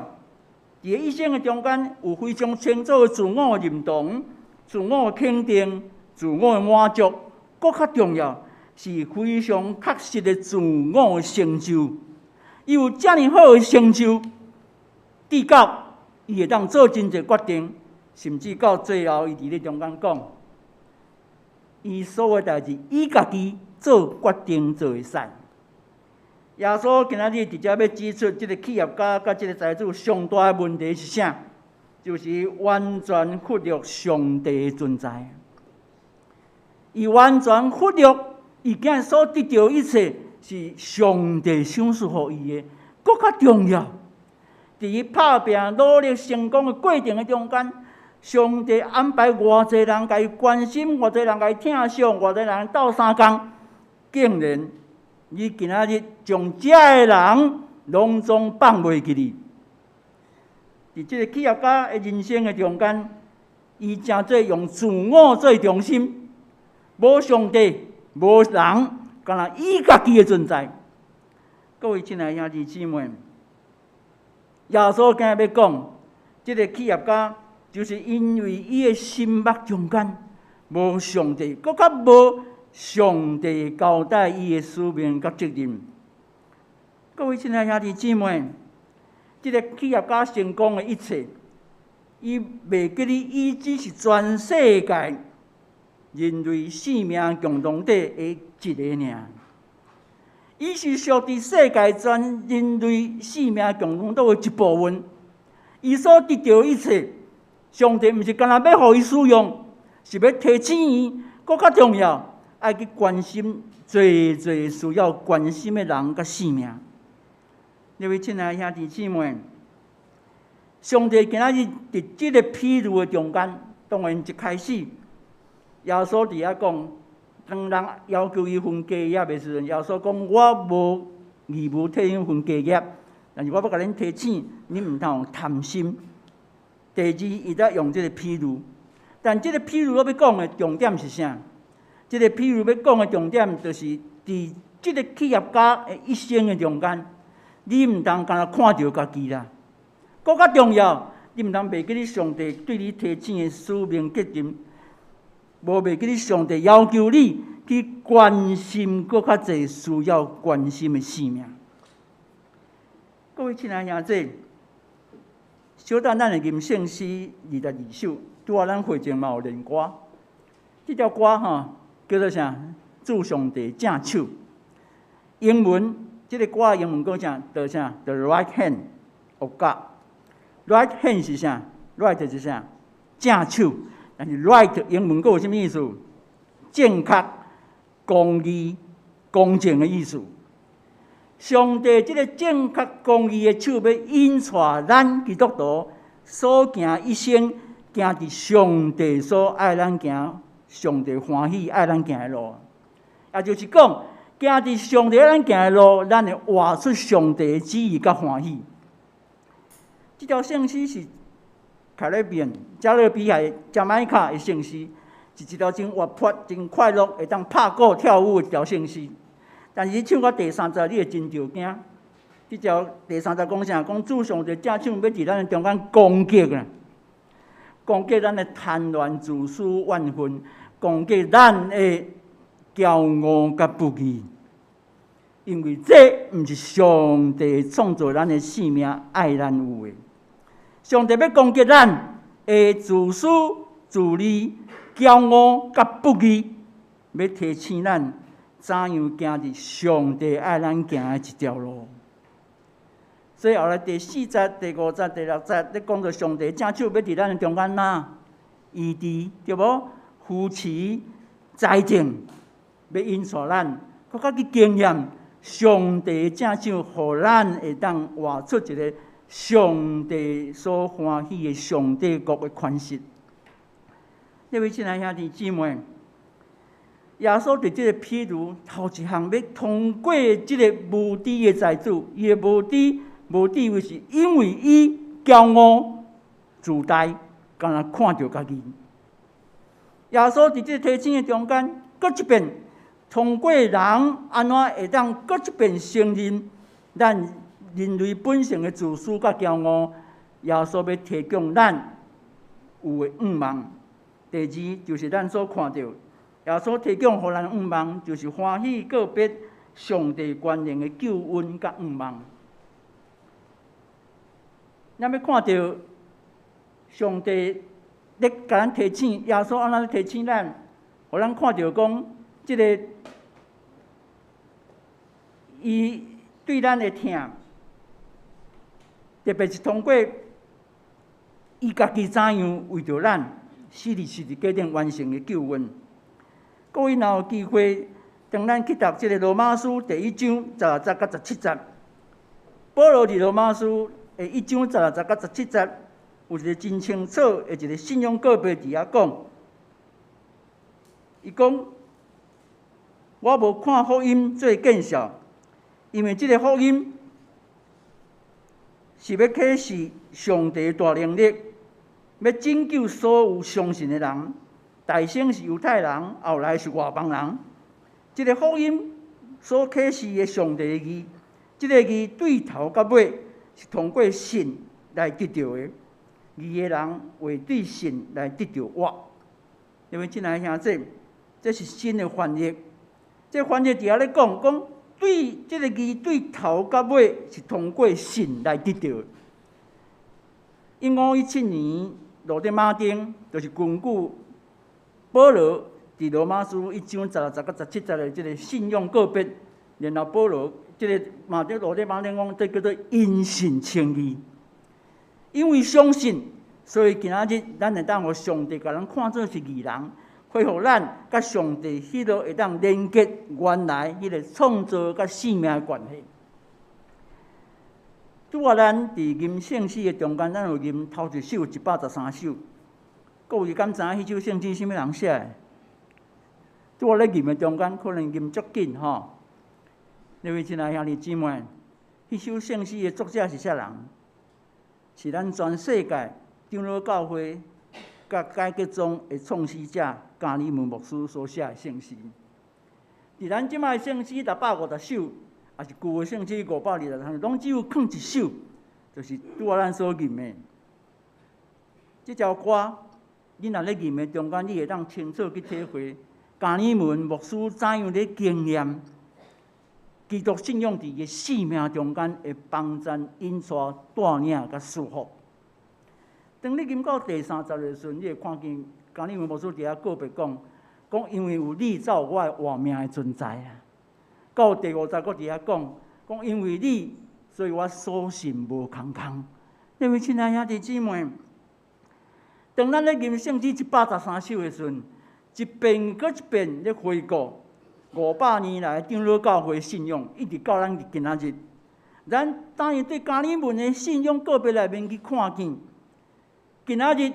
B: 佇伊一生的中間有非常清楚的自我認同、自我肯定、自我的滿足，閣較重要是非常確實的自我成就。伊有遮爾好的成就，直到伊會當做真濟決定，甚至到最後，伊佇咧中間講，伊所有代誌，伊家己做決定做會使。耶穌今仔日直接欲指出，這個企業家佮這個財主上大的問題是啥？就是完全忽略上帝的存在。伊完全忽略伊今日所得著一切是上帝賞賜予伊的，閣較重要。佇伊拍拚努力成功的過程的中間，上帝安排偌濟人共伊關心，偌濟人共伊疼惜，偌濟人鬥相共，竟然你今仔日將這个人攏總放袂記你。佇這個企業家的人生的中間，伊誠濟用自我做中心，無上帝，無人，干焦伊家己的存在。各位親愛兄弟姊妹，耶穌今日欲講，這個企業家就是因為伊的心目中間無上帝，閣較無上帝交代伊的使命佮責任。各位親愛兄弟姊妹，這個企業家成功的一切，伊袂記得伊只是全世界人類性命共同體的一个爾。伊是屬佇世界全人類性命共同體的一部分。伊所得著一切，上帝毋是干焦欲予伊使用，是欲提醒伊，閣較重要，愛去關心濟濟需要關心的人佮性命。各位親愛兄弟姊妹，上帝今仔日佇這個譬喻的中間，當然一開始，耶穌佇遐講，當人要求伊分家業的時陣，耶穌講：我無義務替恁分家業，但是我欲共恁提醒，恁毋通貪心。第二，伊才用這個譬喻，但這個譬喻我欲講的重點是啥？這個譬喻欲講的重點，就是佇這個企業家的一生的中間，你毋通干焦看著家己啦。閣較重要，你毋通袂記得上帝對你提醒的使命責任，無袂記得上帝要求你去關心閣較濟需要關心的性命。各位親愛兄弟，小等咱會吟聖詩22首，拄仔咱會前嘛有練歌，這條歌吼叫做啥？主上帝正手。英文這个歌英文講啥？就啥？The right hand of God。Right hand 是啥？Right 是啥？正手。但是 right 英文閣有啥物意思？正確、公義、公正的意思。上帝這个正確公義的手，欲引帶咱基督徒所行一生，行佇上帝所愛咱行，上帝歡喜愛咱行的路。也就是講，行佇上帝愛咱行的路，咱會活出上帝的旨意佮歡喜。這條聖詩是卡勒比加勒比海加麥卡的聖詩，是一條真活潑、真快樂，會當拍鼓跳舞的一條聖詩。但是你唱到第三節，你會真著驚。這條第三節講啥？講主上帝正手欲佇咱的中間攻擊啊，攻擊咱的貪戀、自私、怨恨，攻擊咱的驕傲佮不義。因為這毋是上帝創造咱的生命愛咱有的。上帝欲攻擊咱的自私、自利、驕傲佮不義，欲提醒咱怎樣行佇上帝愛咱行的一條路。所以後來第四節、第五節、第六節，咧講著上帝正手欲佇咱的中間哪醫治，對無？扶持、栽種，欲引帶咱，閣較去經驗上帝正手，予咱會當活出一个上帝所歡喜的上帝國的款式。各位親愛兄弟姊妹，耶穌佇這個譬喻頭一項欲通過這個無知的財主，伊的無知無智慧是因為伊驕傲自大，敢若看著家己。耶穌佇這個提醒的中間，閣一遍通過人按怎會當閣一遍承認咱人類本性的自私佮驕傲，耶穌欲提供咱有的向望。第二就是咱所看著，耶穌提供予咱向望，就是歡喜告別上帝權能的救恩佮向望。咱欲看著上帝咧共咱提醒，耶穌按怎咧提醒咱，予咱看著講，這个伊對咱的疼，特別是通過伊家己怎樣為著咱死佇十字架頂完成的救恩。各位若有機會，當咱去讀這个羅馬書第一章十六節佮十七節，保羅佇羅馬書的一章十六節佮十七節，有一个真清楚的一个信仰告白佇遐講，伊講：我無看福音做見笑，因為這个福音是欲啟示上帝大能力，欲拯救所有相信的人。大先是猶太人，後來是外邦人。這个福音所啟示的上帝的義，這个義對頭到尾是通過信來得著的。義的人會對信來得著活。因為親愛兄弟，這是新的翻譯。這翻譯佇遐咧講，講對這个義對頭到尾是通過信來得著的。1517年，路德馬丁就是根據保羅佇羅馬書一章十六節佮十七節的這个信仰告白，然後保羅這个馬丁路德馬丁講，這叫做因信稱義。因為相信，所以今仔日咱會當予上帝共咱看做是義人，恢復咱佮上帝彼落會當連結原來彼个創造佮生命的關係。拄仔咱佇吟聖詩的中間，咱有吟頭一首113首。各位敢知影彼首聖詩啥物人寫的？拄仔咧吟的中間，可能吟足緊吼。各位親愛兄弟姊妹，彼首聖詩的作者是啥人？是咱全世界長老教會佮改革宗的創始者加里門牧師所寫的聖詩。佇咱這擺聖詩650首，抑是舊的聖詩523，攏只有囥一首，就是拄仔咱所吟的。這條歌，你若咧吟的中間，你會當清楚去體會加里門牧師怎樣咧經驗基督信仰佇伊生命中間的幫贊、引帶、帶領佮祝福。當你吟到第三節的時陣，你會看見加里門牧師佇遐告白講，講因為有你，才有我的活命的存在啊。到第五節，閣佇遐講，講因為你，所以我所信無空空。各位親愛兄弟姊妹，當咱咧吟聖詩113首的時陣，一遍閣一遍咧回顧500年來長老教會信仰，一直到咱今仔日，咱當然對加里門的信仰告白內面去看見，今仔日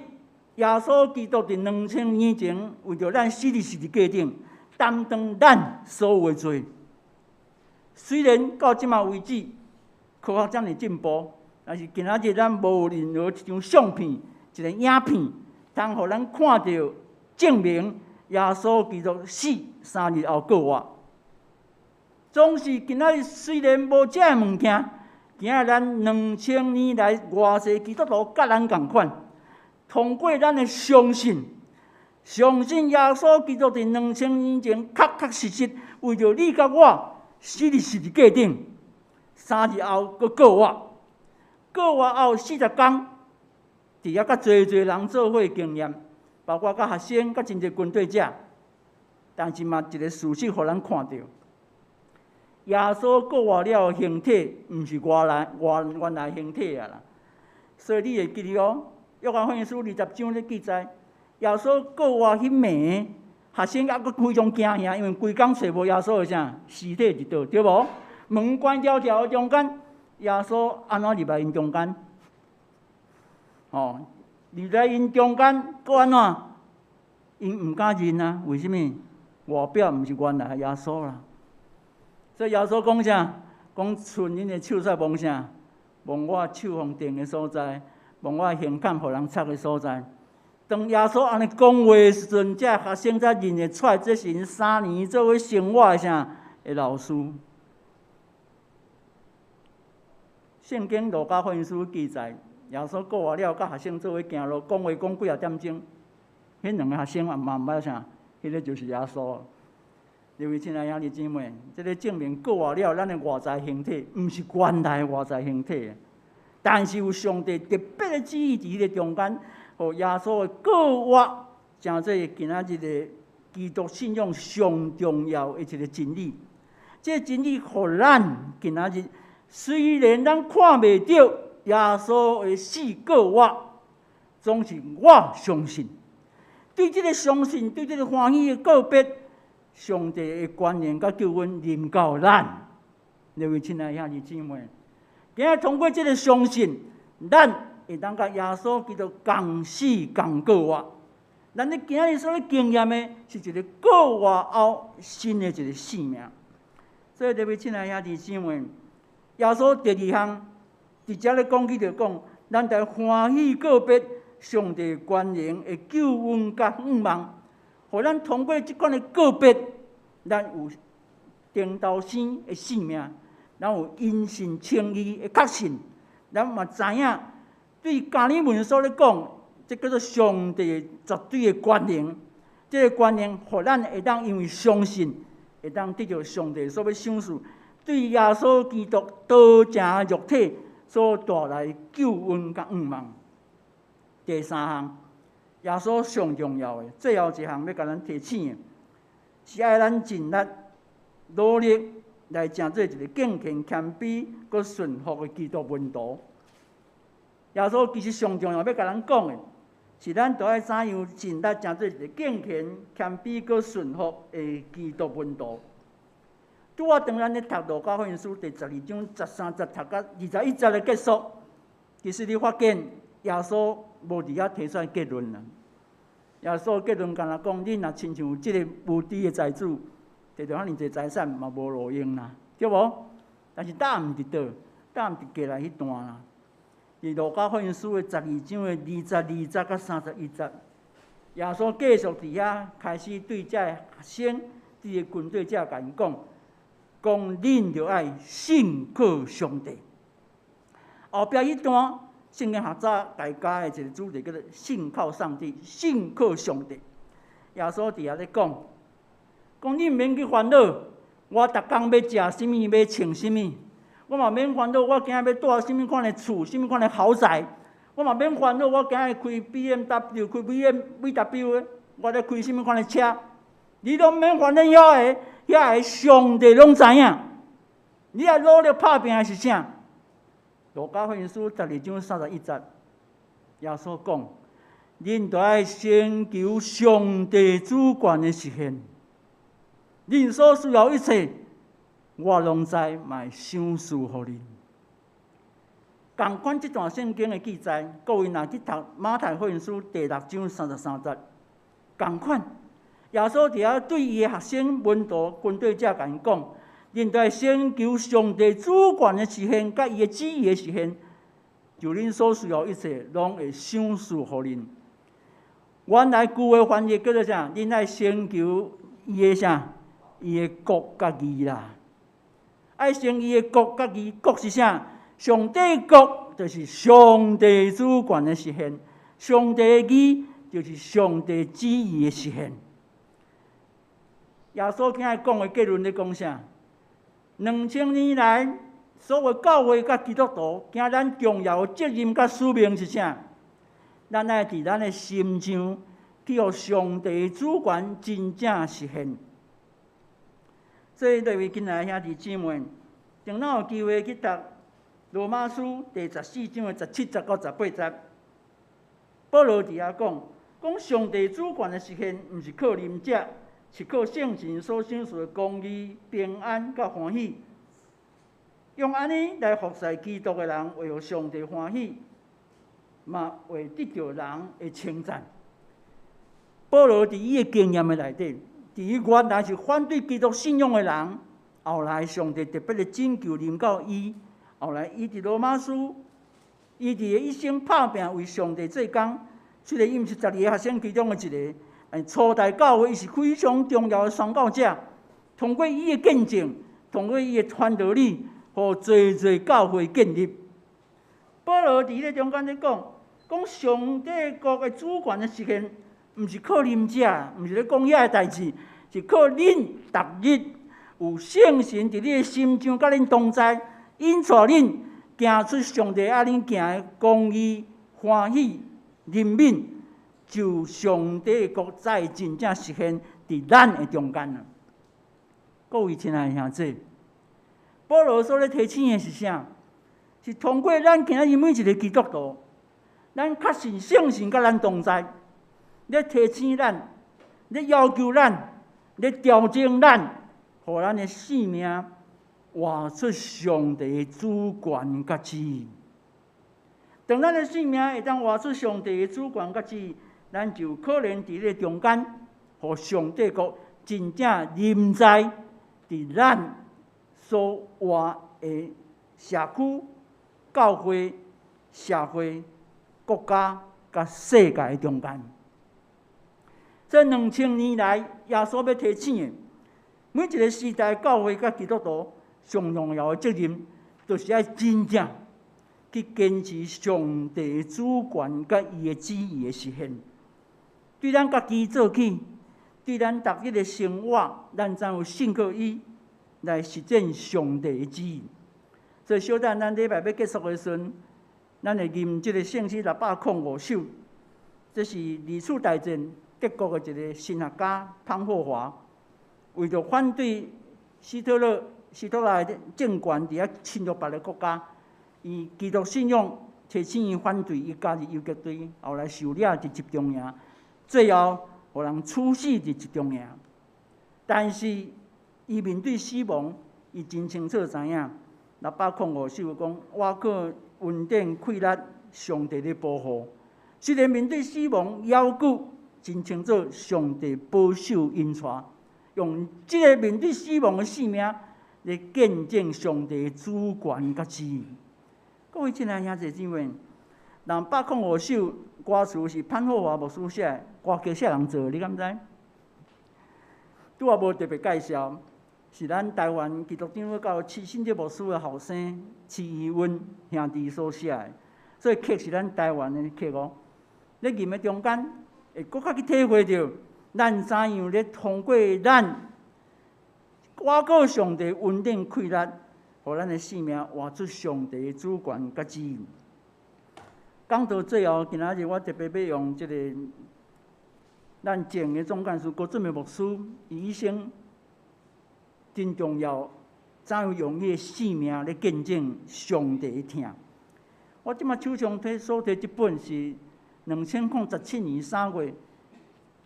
B: 耶穌基督佇2000年前為著咱死佇十字架頂，擔當咱所有的罪。雖然到這馬為止，科學遮爾進步，但是今仔日咱無任何一張相片、一个影片，通予咱看著證明耶穌基督死3日後復活。總是今仔日雖然無這个物件，今仔咱2000年來偌濟基督徒佮咱仝款，通過咱的相信，相信耶穌基督佇2000年前確確實實為著你佮我死佇十字架頂，3日後閣復活，復活後40工，佇遐佮濟濟人做伙經驗，包括佮學生、佮真濟跟隨者，但是嘛一个事實，予咱看著，耶穌復活了的形體，毋是原來原原來形體啊啦。所以你會記得哦，約翰福音書20章咧記載，耶穌復活彼暝，學生猶閣非常驚嚇，因為規工揣無耶穌的啥屍體佇佗，對無？門關牢牢的中間，耶穌按怎入來𪜶中間？哦，入來𪜶中間，閣按怎？ 𪜶毋敢認啊，為啥物？外表毋是原來的耶穌啦。所以耶穌講啥？講伸恁的手出摸啥？摸我手予釘的所在，摸我胸坎予人插的所在。當耶穌按呢講話的時陣，這學生才認會出來，這是𪜶3年做伙生活的啥的老師。聖經路加福音書記載，耶穌復活了，佮學生做伙行路，講話講幾仔點鐘。彼兩個學生也嘛毋捌啥，彼個就是耶穌。各位親愛兄弟姊妹，這個證明復活了，咱的外在形體毋是原來的外在形體，但是有上帝特別的旨意佇彼個中間，予耶穌的復活，成做今仔日的基督信仰上重要的一個真理。這個真理予咱今仔日雖然咱看袂著耶穌的死復活，總是我相信。對這個相信，對這個歡喜的告別，上帝的權能佮救恩臨到咱。各位親愛兄弟姊妹，今日通過這個相信，咱會當佮耶穌基督共死共復活。咱咧今日所咧經驗的，是一個復活後新的一個生命。所以，各位親愛兄弟姊妹，耶穌第二項直接咧講起就講，咱著歡喜告別上帝權能的救恩佮向望，予咱通過這款的告別，咱有頂頭生的生命，咱有因信稱義的確信，咱嘛知影對加爾文所咧講，這叫做上帝絕對的權能，這個權能予咱會當因為相信，會當得著上帝所欲賞賜，對耶穌基督道成肉體所帶來救恩佮向望。第三項，耶穌上重要的最後一項欲共咱提醒的，是愛咱盡力努力來成做一個敬虔、謙卑、閣順服的基督門徒。耶穌其實上重要欲共咱講的，是咱著愛怎樣盡力成做一個敬虔、謙卑、閣順服的基督門徒。拄仔當咱咧讀路加福音書第12章13節讀到21節的結束，其實你發現耶穌無佇遐提出結論啦。耶穌結論干焦講，恁若親像這個無知的財主，摕著遐爾濟財產嘛無路用啦，對無？但是答案佇佗？答案佇過來彼段啦。佇路加福音書的十二章的22節佮31節，耶穌繼續佇遐開始對這个學生、對個軍隊者共𪜶講，講恁著愛信靠上帝。後壁彼段聖經學早共教的一個主題叫做信靠上帝，信靠上帝。耶穌佇遐咧講，講你毋免去煩惱，我逐工欲食啥物，欲穿啥物，我嘛免煩惱，我今仔欲蹛啥物款的厝，啥物款的豪宅，我嘛免煩惱，我今仔開 BMW、開 VW 的，我咧開啥物款的車，你攏免煩惱遐個，遐個上帝攏知影。你愛努力拍拚的是啥？路加福音書12章31節，耶穌講：恁著愛先求上帝主權的實現，恁所需要一切，我攏知，嘛會賞賜予恁。仝款這段聖經的記載，各位若去讀馬太福音書第6章33節，仝款耶穌佇遐對伊的學生、門徒、軍隊者共𪜶講。恁著愛先求上帝主權的實現，佮伊的旨意的實現，就恁所需要一切，攏會賞賜予恁。原來舊的翻譯叫做啥？恁愛先求伊的啥？伊的國佮義啦。愛先伊的國佮義，國是啥？上帝國就是上帝主權的實現，上帝的義就是上帝旨意的實現。耶穌今日講的結論咧講啥？2000年來，所有教會佮基督徒，今咱重要的責任佮使命是啥？咱愛佇咱的心上去予上帝主權真正實現。所以，各位親愛兄弟姊妹，當咱有機會去讀羅馬書第14章的17節到18節，保羅佇遐講，講上帝主權的實現，毋是靠啉食，是靠聖神所賞賜的公義、平安佮歡喜。用按呢來服侍基督的人，會予上帝歡喜，嘛會得著人的稱讚。保羅佇伊的經驗的內底，佇伊原來是反對基督信仰的人，後來上帝特別的拯救臨到伊，後來伊佇羅馬書，伊佇一生拍拚為上帝做工。雖然伊毋是十二個學生其中的一個，但初代教會伊是非常重要的宣教者。通過伊的見證，通過伊的傳道理，予濟濟教會建立。保羅佇彼個中間咧講，講上帝國的主權的實現，毋是靠啉食，毋是咧講遐个代誌，是靠恁逐日有聖神佇你的心中佮恁同在，引帶恁行出上帝愛恁行的公義、歡喜、憐憫，就上帝的國才會真正實現佇咱的中間啊！各位親愛的兄弟，保羅所咧提醒的是啥？是通過咱今仔日每一个基督徒，咱確信聖神佮咱同在，咧提醒咱，咧要求咱，咧調整咱，予咱的生命活出上帝的主權佮旨意。當咱的生命會當活出上帝的主權佮旨意，咱就可能佇咧中間，予上帝國真正臨在佇咱所活的社區、教會、社會、國家佮世界的中間。這2000年來，耶穌欲提醒的，每一个時代教會佮基督徒上重要的責任，就是愛真正去堅持上帝的主權佮伊的旨意的實現。對咱家己做起，對咱逐日的生活，咱怎有信靠伊來實踐上帝的旨意。所以，小等咱禮拜欲結束的時陣，咱會吟這个聖詩605首。這是二次大戰德國的一个神學家潘霍華，為著反對希特勒的政權佇遐侵略別个國家，伊基督信仰提醒伊反對，伊加入游擊隊，後來受掠佇集中營，最後予人處死佇集中營。但是伊面對死亡，伊真清楚知影，605首講，我靠恩典氣力，上帝咧保護。雖然面對死亡，猶閣真清楚上帝保守引帶，用這个面對死亡的生命來見證上帝的主權佮旨意。各位親愛兄弟姊妹，605首歌詞是潘霍華牧師寫的，歌曲啥人做的？你敢知？拄仔無特別介紹，是咱台灣基督長老教會施信哲牧師的後生施宜溫兄弟所寫的，所以曲是咱台灣的曲哦。咧吟的中間，會閣較去體會著，咱怎樣咧通過咱倚靠上帝恩典氣力，予咱的生命活出上帝的主權佮旨意。講到最後，今仔日我特別欲用這个咱前的總幹事郭俊明牧師，伊一生真重要，怎樣用伊的生命來見證上帝的疼。我這馬手上提所提這本是2017年3月，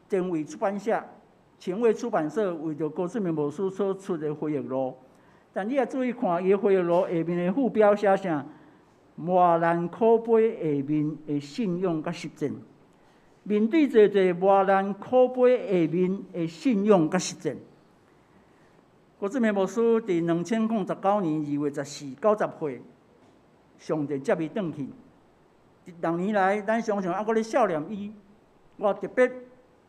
B: 前衛出版社、前衛出版社為著郭俊明牧師所出的回憶錄。但你若注意看，伊回憶錄下面的副標寫啥？磨難苦杯下面的信仰佮實踐。面對濟濟磨難苦杯下面的信仰佮實踐。郭俊明牧師佇2019年2月14，90歲，上帝接伊轉去。六年來，咱常常猶閣咧數念伊。我特別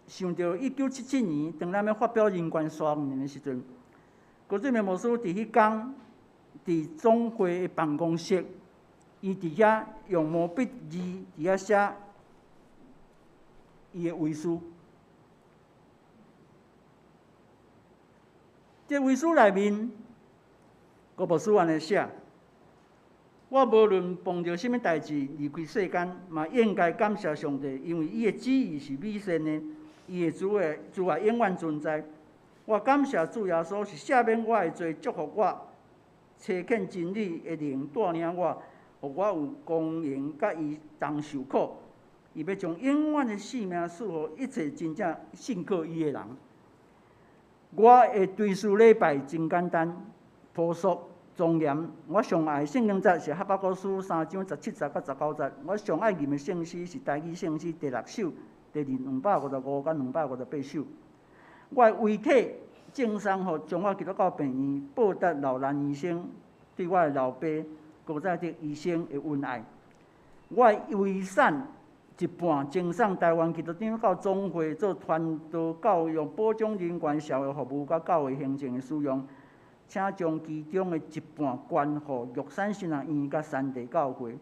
B: 想著1977年，當咱欲發表人權宣言的時陣，郭俊明牧師佇彼工，佇總會的辦公室，伊佇遐用毛筆字佇遐寫伊的遺書。這遺書內面，郭牧師按呢寫：我無論碰著啥物代誌離開世間，嘛應該感謝上帝，因為伊的旨意是美善的，伊的慈愛慈愛永遠存在。我感謝主耶穌是赦免我的罪，祝福我，差遣真理的靈帶領我，予我有光榮佮伊同受苦。伊欲將永遠的生命賜予一切真正信靠伊的人。我的追思禮拜真簡單、樸素、莊嚴。我上愛聖經節是哈巴谷書3章17節到19節。我上愛吟的聖詩是台語聖詩第六首第255到258首。我的遗体赠送予中华基督教病院报答老兰医生对我的老爸高在德医生的恩爱。我的遗产一半赠送台湾基督长老教总会做传道教育、保障人权、社会服务佮教会行政的使用，请将其中的一半捐予玉山神学院佮山地教会。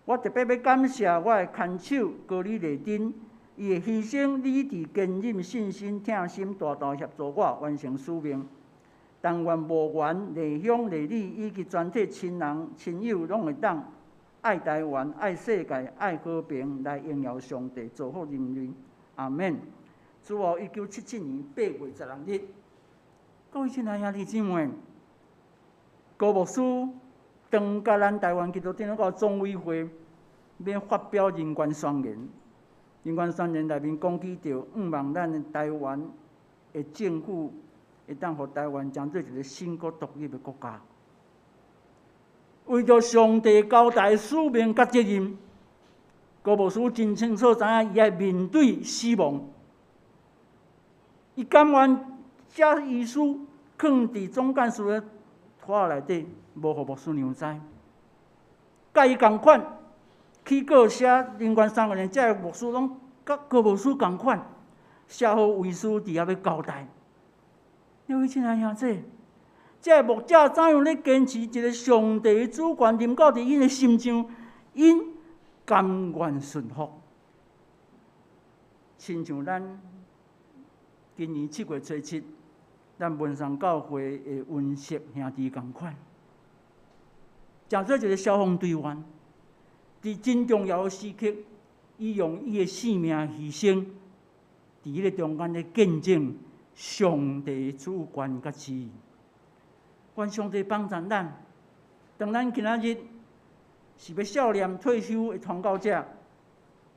B: 我特别欲感谢我的牵手高李丽珍，伊的牺牲、理智、坚忍、信心、疼心，大大协助我完成使命。但愿无缘、丽香、丽丽以及全体亲人、亲友，拢会当爱台湾、爱世界、爱和平，来荣耀上帝，造福人类。阿免。主后1977年8月16日，各位亲爱兄弟姊妹，高牧师当佮咱台湾基督长老教总委会欲发表人权宣言，人权宣言内面讲起著，向望咱的台湾的政府会当予台湾成做一个新国独立的国家。为著上帝交代使命佮责任，高牧师真清楚知影伊爱面对死亡。伊甘愿写遗书囥伫总干事的桌仔内底，无予牧师娘知。佮伊仝款起稿写人权宣言，这个牧师拢佮高牧师仝款写好遗书，伫遐欲交代。各位亲爱兄弟，这个牧者怎样咧坚持一个上帝的主权临到伫𪜶的心上，𪜶甘愿顺服。亲像咱今年7月初7，咱文山教会的温锡兄弟仝款，成做一个消防队员，伫真重要的时刻，伊用伊的性命牺牲，伫彼个中间咧见证上帝主权佮旨意。愿上帝帮助咱，当咱今仔日是欲少年退休的传教者，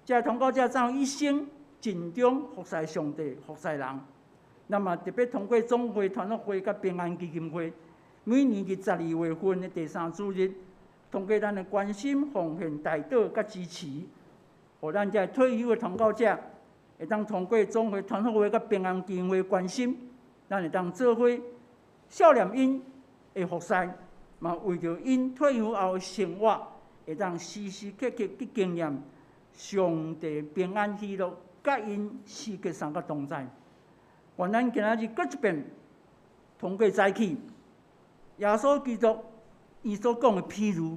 B: 这个传教者怎样一生尽忠服侍上帝、服侍人？那么特别通过总会、传福会佮平安基金会，每年伫12月份的第三主日，通过咱的关心、奉献、代祷佮支持，予咱这退休的传教者，会当通过总会、传福会佮平安基金会关心，咱会当做伙少年𪜶的服侍，嘛为著𪜶退休后的生活，会当时时刻刻去经验上帝平安喜乐，佮𪜶时刻相佮同在。愿咱今仔日阁一遍通过早起，耶稣基督伊所讲的譬喻，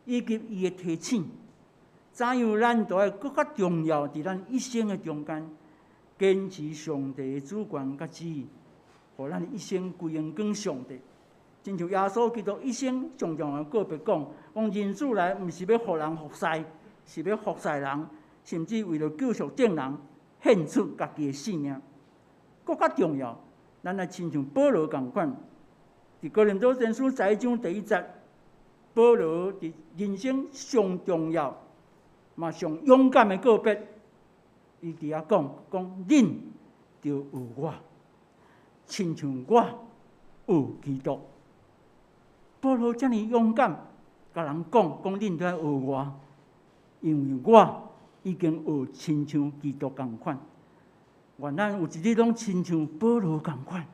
B: 以及伊的提醒，怎样咱都爱阁较重要，伫咱一生的中间，坚持上帝的主权佮旨意，予咱一生归荣光上帝。亲像耶稣基督一生上重要的告别讲，讲人子来毋是欲予人服侍，是欲服侍人，甚至为著救赎众人，献出家己的性命。阁较重要，咱来亲像保罗仝款，伫哥林多前书11章第1节，保罗伫人生上重要、嘛上勇敢的告别，伊伫遐讲，讲恁著学我，亲像我学基督。保罗遮尔勇敢，共人讲，讲恁著爱学我，因为我已经学亲像基督仝款。愿咱有一日拢亲像保罗仝款，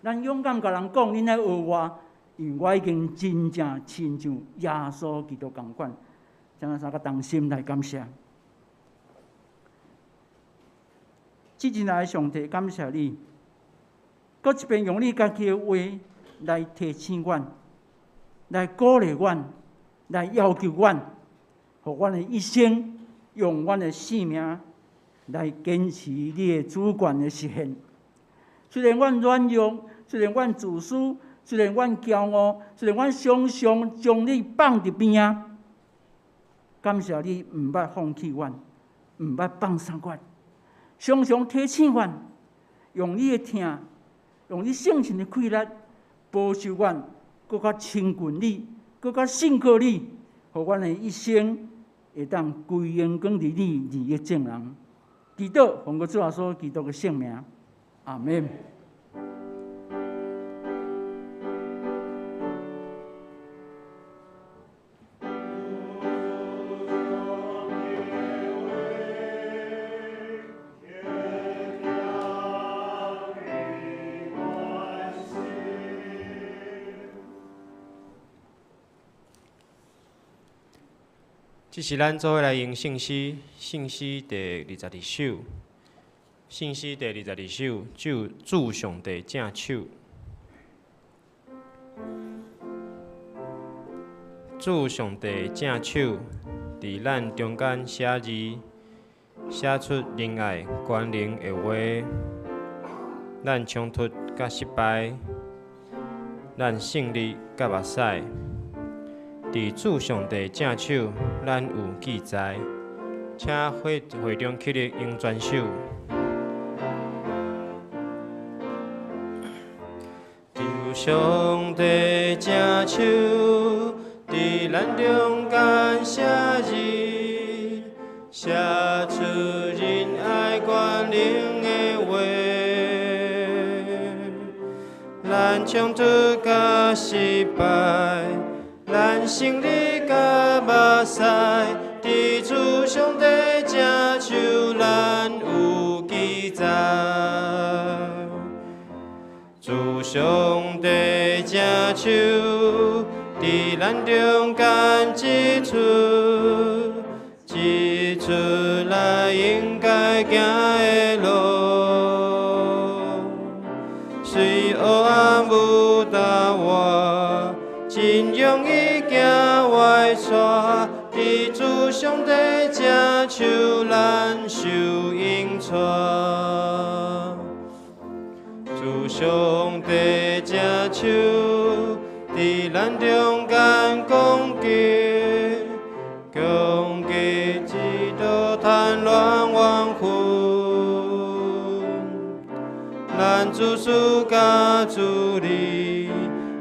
B: 咱勇敢共人讲，恁爱学我，因为我已经真正亲像耶稣基督仝款。请咱三个同心来感谢。至亲爱的上帝，感谢你，阁一遍用你家己的话来提醒阮，来鼓励阮，来要求阮，予阮的一生用阮的性命来坚持你的主权的实现。虽然阮软弱，虽然阮自私，虽然阮骄傲，虽然阮常常将你放伫边仔，感谢你毋捌放弃阮，毋捌放松阮，常常提醒阮，用你的疼，用你圣神的气力，保守阮，阁较亲近你，阁较信靠你，予阮的一生会当归荣光伫你，利益众人。祈祷，奉主耶稣基督的圣名，阿们。
E: 這是咱做伙來用聖詩，聖詩第二十二首，聖詩第二十二首，就主上帝正手，主上帝正手，佇咱中間寫字，寫出仁愛、權能的話。咱衝突佮失敗，咱勝利佮目屎。佇主上帝正手，咱有記載，請會會長起立用全首。主上帝正手，佇咱中間寫字，寫出仁愛權能的話。咱衝突佮失敗，咱勝利佮目屎，佇主上帝正手，咱有記載。主上帝正手，佇咱中間指出，指出來應該行的路。雖黑暗無答我，真容易行歪岔，佇主上帝正手，咱受引帶。主上帝正手，佇咱中間攻擊，攻擊這道貪亂冤魂。咱自私佮自利，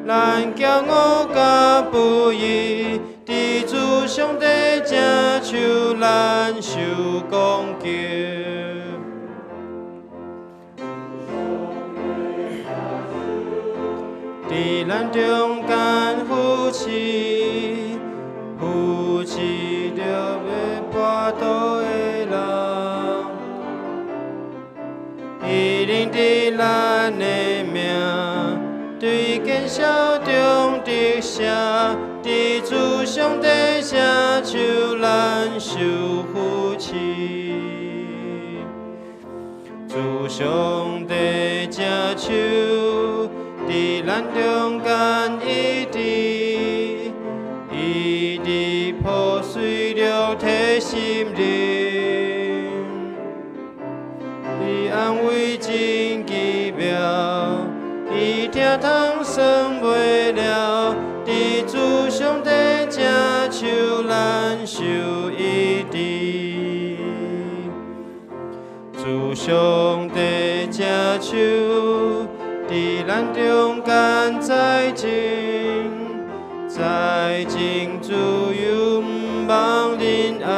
E: 咱驕傲佮不義，佇主上帝正手，咱受攻擊。佇咱中間扶持，扶持著欲跋倒的人，伊認得咱的名，對見笑中得勝，佇主上帝正手，咱受扶持。主上帝正手，佇咱中間醫治，醫治破碎肉體心靈，伊安慰真奇妙，伊疼痛算袂了，佇主上帝正手，咱受醫治。主上帝正手，佇咱中間栽種，栽種自由毋忘仁愛，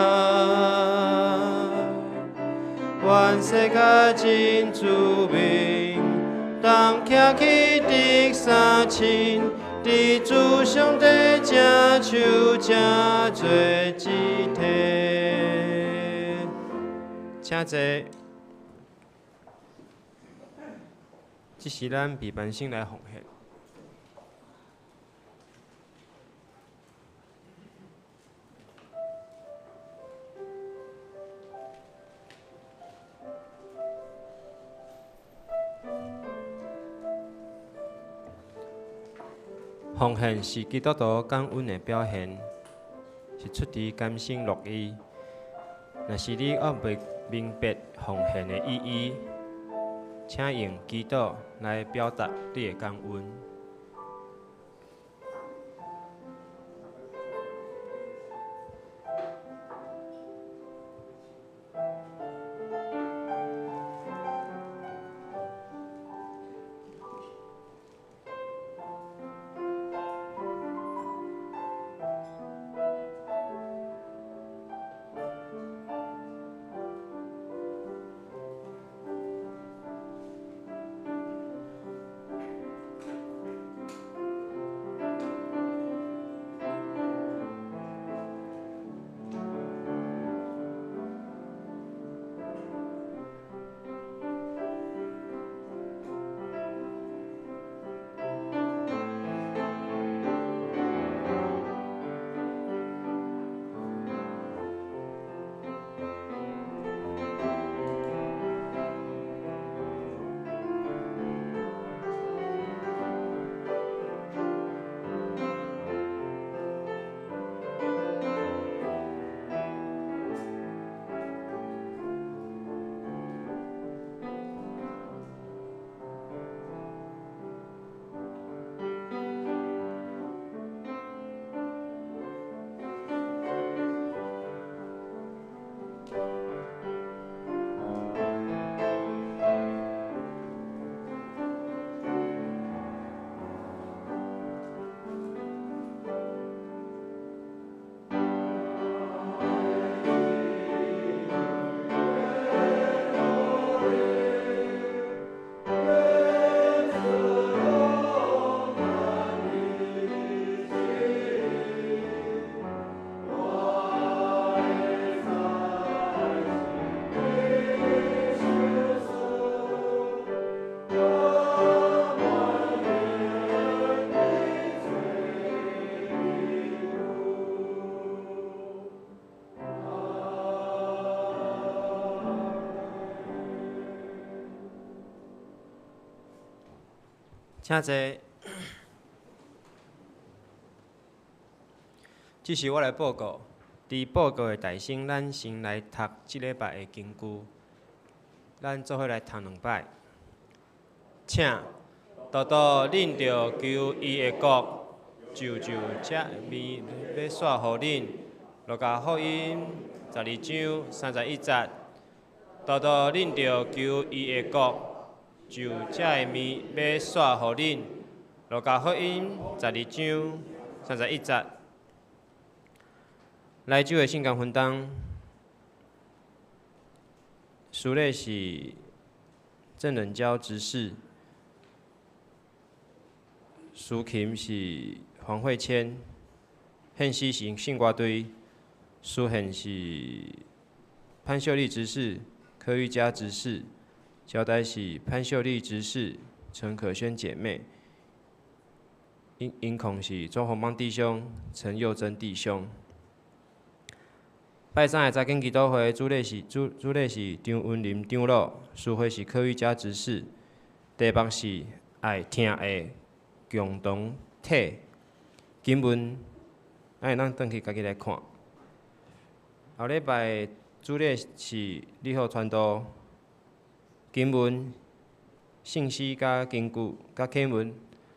E: 願世界真著名，當徛起直三親，佇主上帝正手，正做一體。請坐。這是咱備班生來奉獻。奉獻是基督徒感恩的表現，是出自甘心樂意。若是你猶未明白奉獻的意義，請用祈禱來表達你的感恩。請坐。這是我來報告。佇報告的大先，咱先來讀這禮拜的經句。咱做伙來讀兩擺。請，豆豆，恁著求伊的國，就就這物欲煞予恁。路加福音12章31節。豆豆，恁著求伊的國，就這物欲煞予恁。路加福音12章31節。來週的聖工分擔，司禮是鄭仁嬌執事，司琴是黃慧谦，獻詩是聖歌隊，司獻是潘秀麗執事、柯玉佳執事，交代是潘秀麗執事、陳可萱姐妹，音控是莊宏邦弟兄、陳佑珍弟兄。拜三的查經祈禱會，主禮是張文林長老，司會是柯玉佳執事。題目是愛疼的共同體。經文，咱會當轉去家己來看。後禮拜主禮是李浩傳道。經文、聖詩佮經句佮啟文，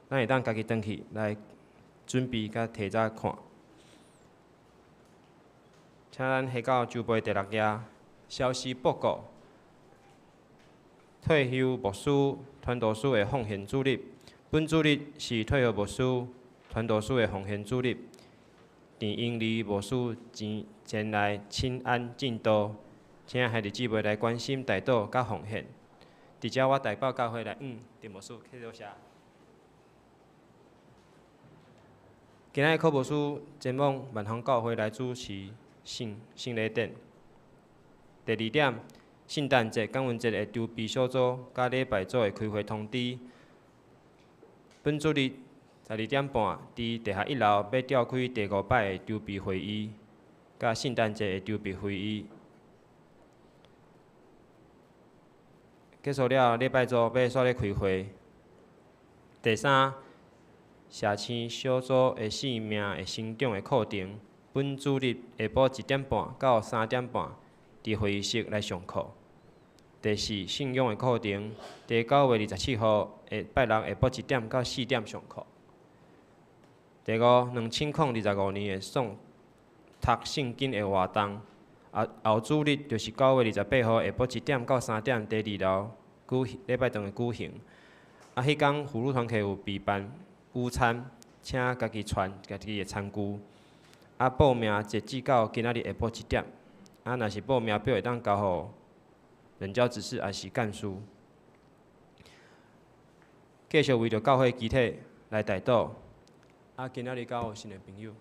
E: 咱會當家己轉去來準備佮提早看。請咱下到周報第六頁，消息報告。退休牧師、傳道師的奉獻主日，本主日是退休牧師、傳道師的奉獻主日。鄭英麗牧師前來請安進道，請兄弟姊妹來關心代禱佮奉獻。佇遮我代表教會來，鄭牧師，多謝。今仔日柯牧師前往萬芳教會來主持聖禮典。第二點，聖誕節、感恩節的籌備小組佮禮拜組的開會通知。本主日12點半，佇地下一樓欲召開第五擺的籌備會議，佮聖誕節的籌備會議。結束了，禮拜組欲煞咧開會。第三，社青小組的生命的成長的課程。本主日下晡1點半到3點半，佇會議室來上課。第四，信仰的課程，佇9月27號下拜六下晡1點到4點上課。第五，2025年的送讀聖經的活動，後主日就是9月28號下晡1點到3點，佇二樓舉行禮拜堂的舉行。啊，彼工婦女團契有備辦午餐，請家己傳家己的餐具。啊，報名截止到今仔日下晡1點。啊，若是報名表會當交予人教執事，抑是幹事。繼續為著教會肢體來代禱。啊，今仔日閣有新的朋友。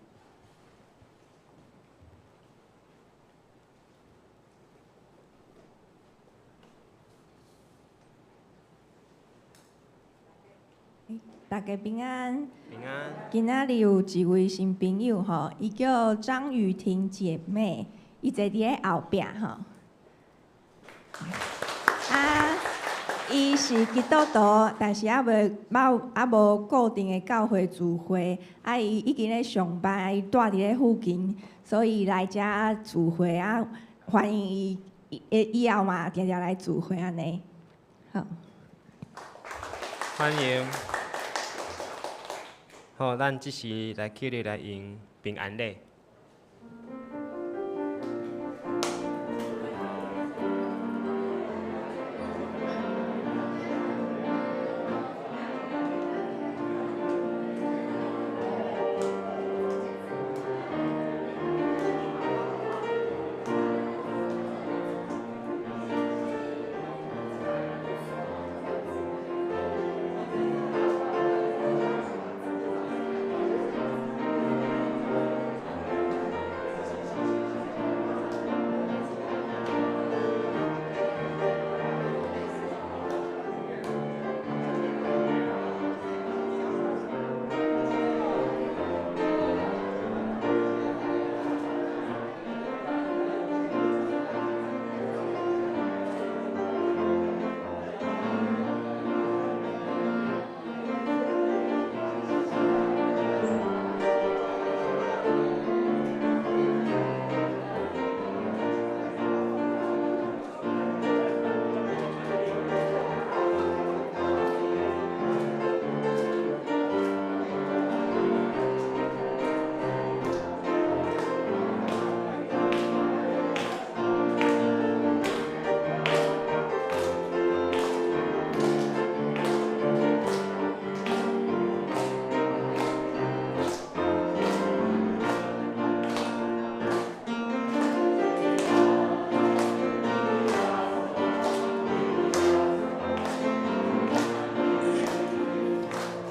C: 大家平安。
E: 平安。
C: 今仔日有一位新朋友吼，伊叫張雨婷姐妹，伊坐佇咧後壁吼。啊，伊是基督徒，但是猶未捌，猶無固定的教會聚會。啊，伊已經咧上班，啊，伊住佇咧附近，所以來遮聚會啊，歡迎伊，以後嘛定定來聚會按呢。好。
E: 歡迎。好，咱這時來起立來行平安禮。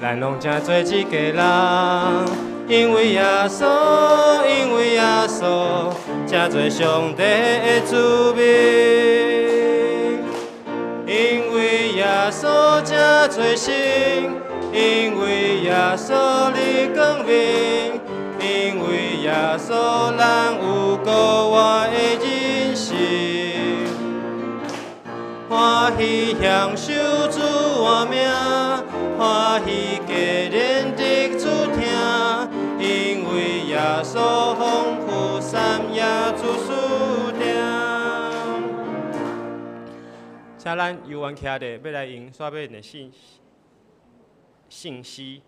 E: 咱攏成做一家人，因為耶穌，因為耶穌，成做上帝的子民。因為耶穌成做神，因為耶穌的光明，因為耶穌咱有閣活的人生。歡喜享受主的名，歡喜家人得主聽，因為耶穌豐富三頁主書定。請咱猶原徛咧，欲來用煞尾的信聖詩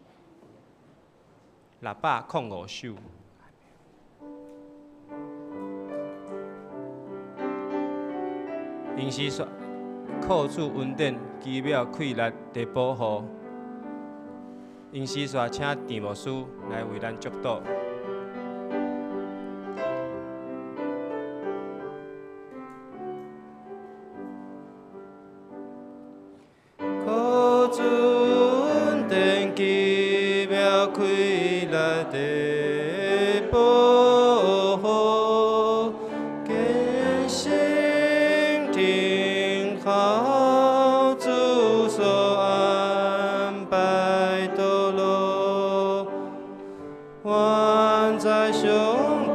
E: 605首。吟詩說。靠主恩典，奇妙氣力的保護。吟詩煞請鄭牧師來為咱祝禱。靠主恩典，奇妙氣力的保護，堅心聽候主所安排道路，願在上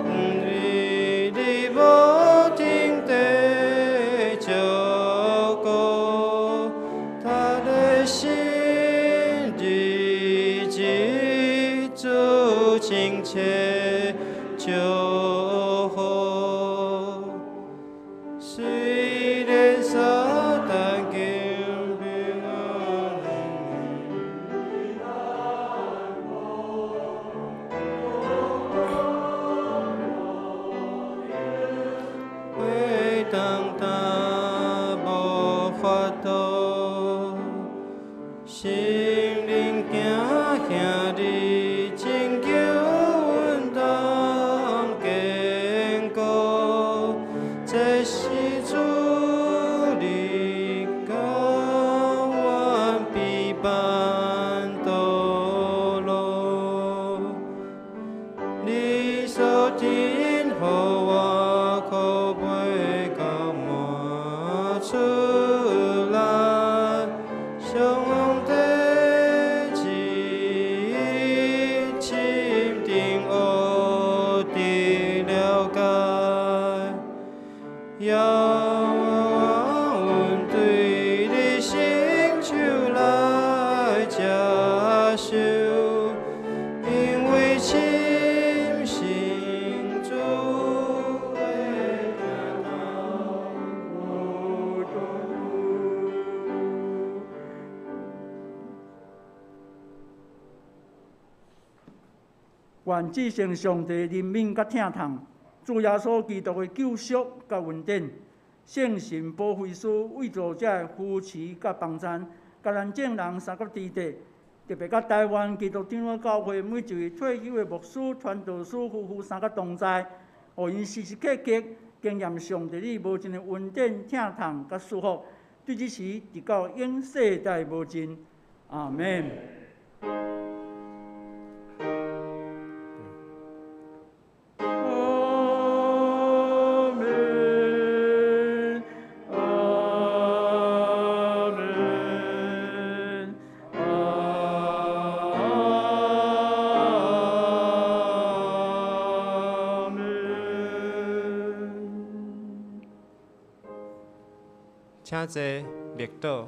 E: 帝的無停的照顧，他的心日日主親切祝福。雖然撒旦驚兵啊，会当担無法度，心靈驚嚇你拯救阮當堅固，這是主你教阮必絆道路，你所天予我可飛到滿出來，上帝旨意深定學得了解，要阮對你伸手來接受，因為深信主的疼痛無終。
B: 願至聖上帝憐憫佮疼痛，主耶穌基督的救贖佮恩典，聖神保惠師為做這个扶持佮幫贊，佮咱眾人三個弟弟，特別佮台灣基督長老教會每一位退休的牧師、傳道師夫婦三個同在，予𪜶時時刻刻經驗上帝你無盡的恩典、疼痛佮祝福，對這時直到永世代無盡。阿們。阿們，阿們，阿們。
E: 請坐，默禱。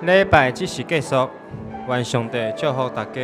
E: 禮拜這時結束，願上帝祝福大家。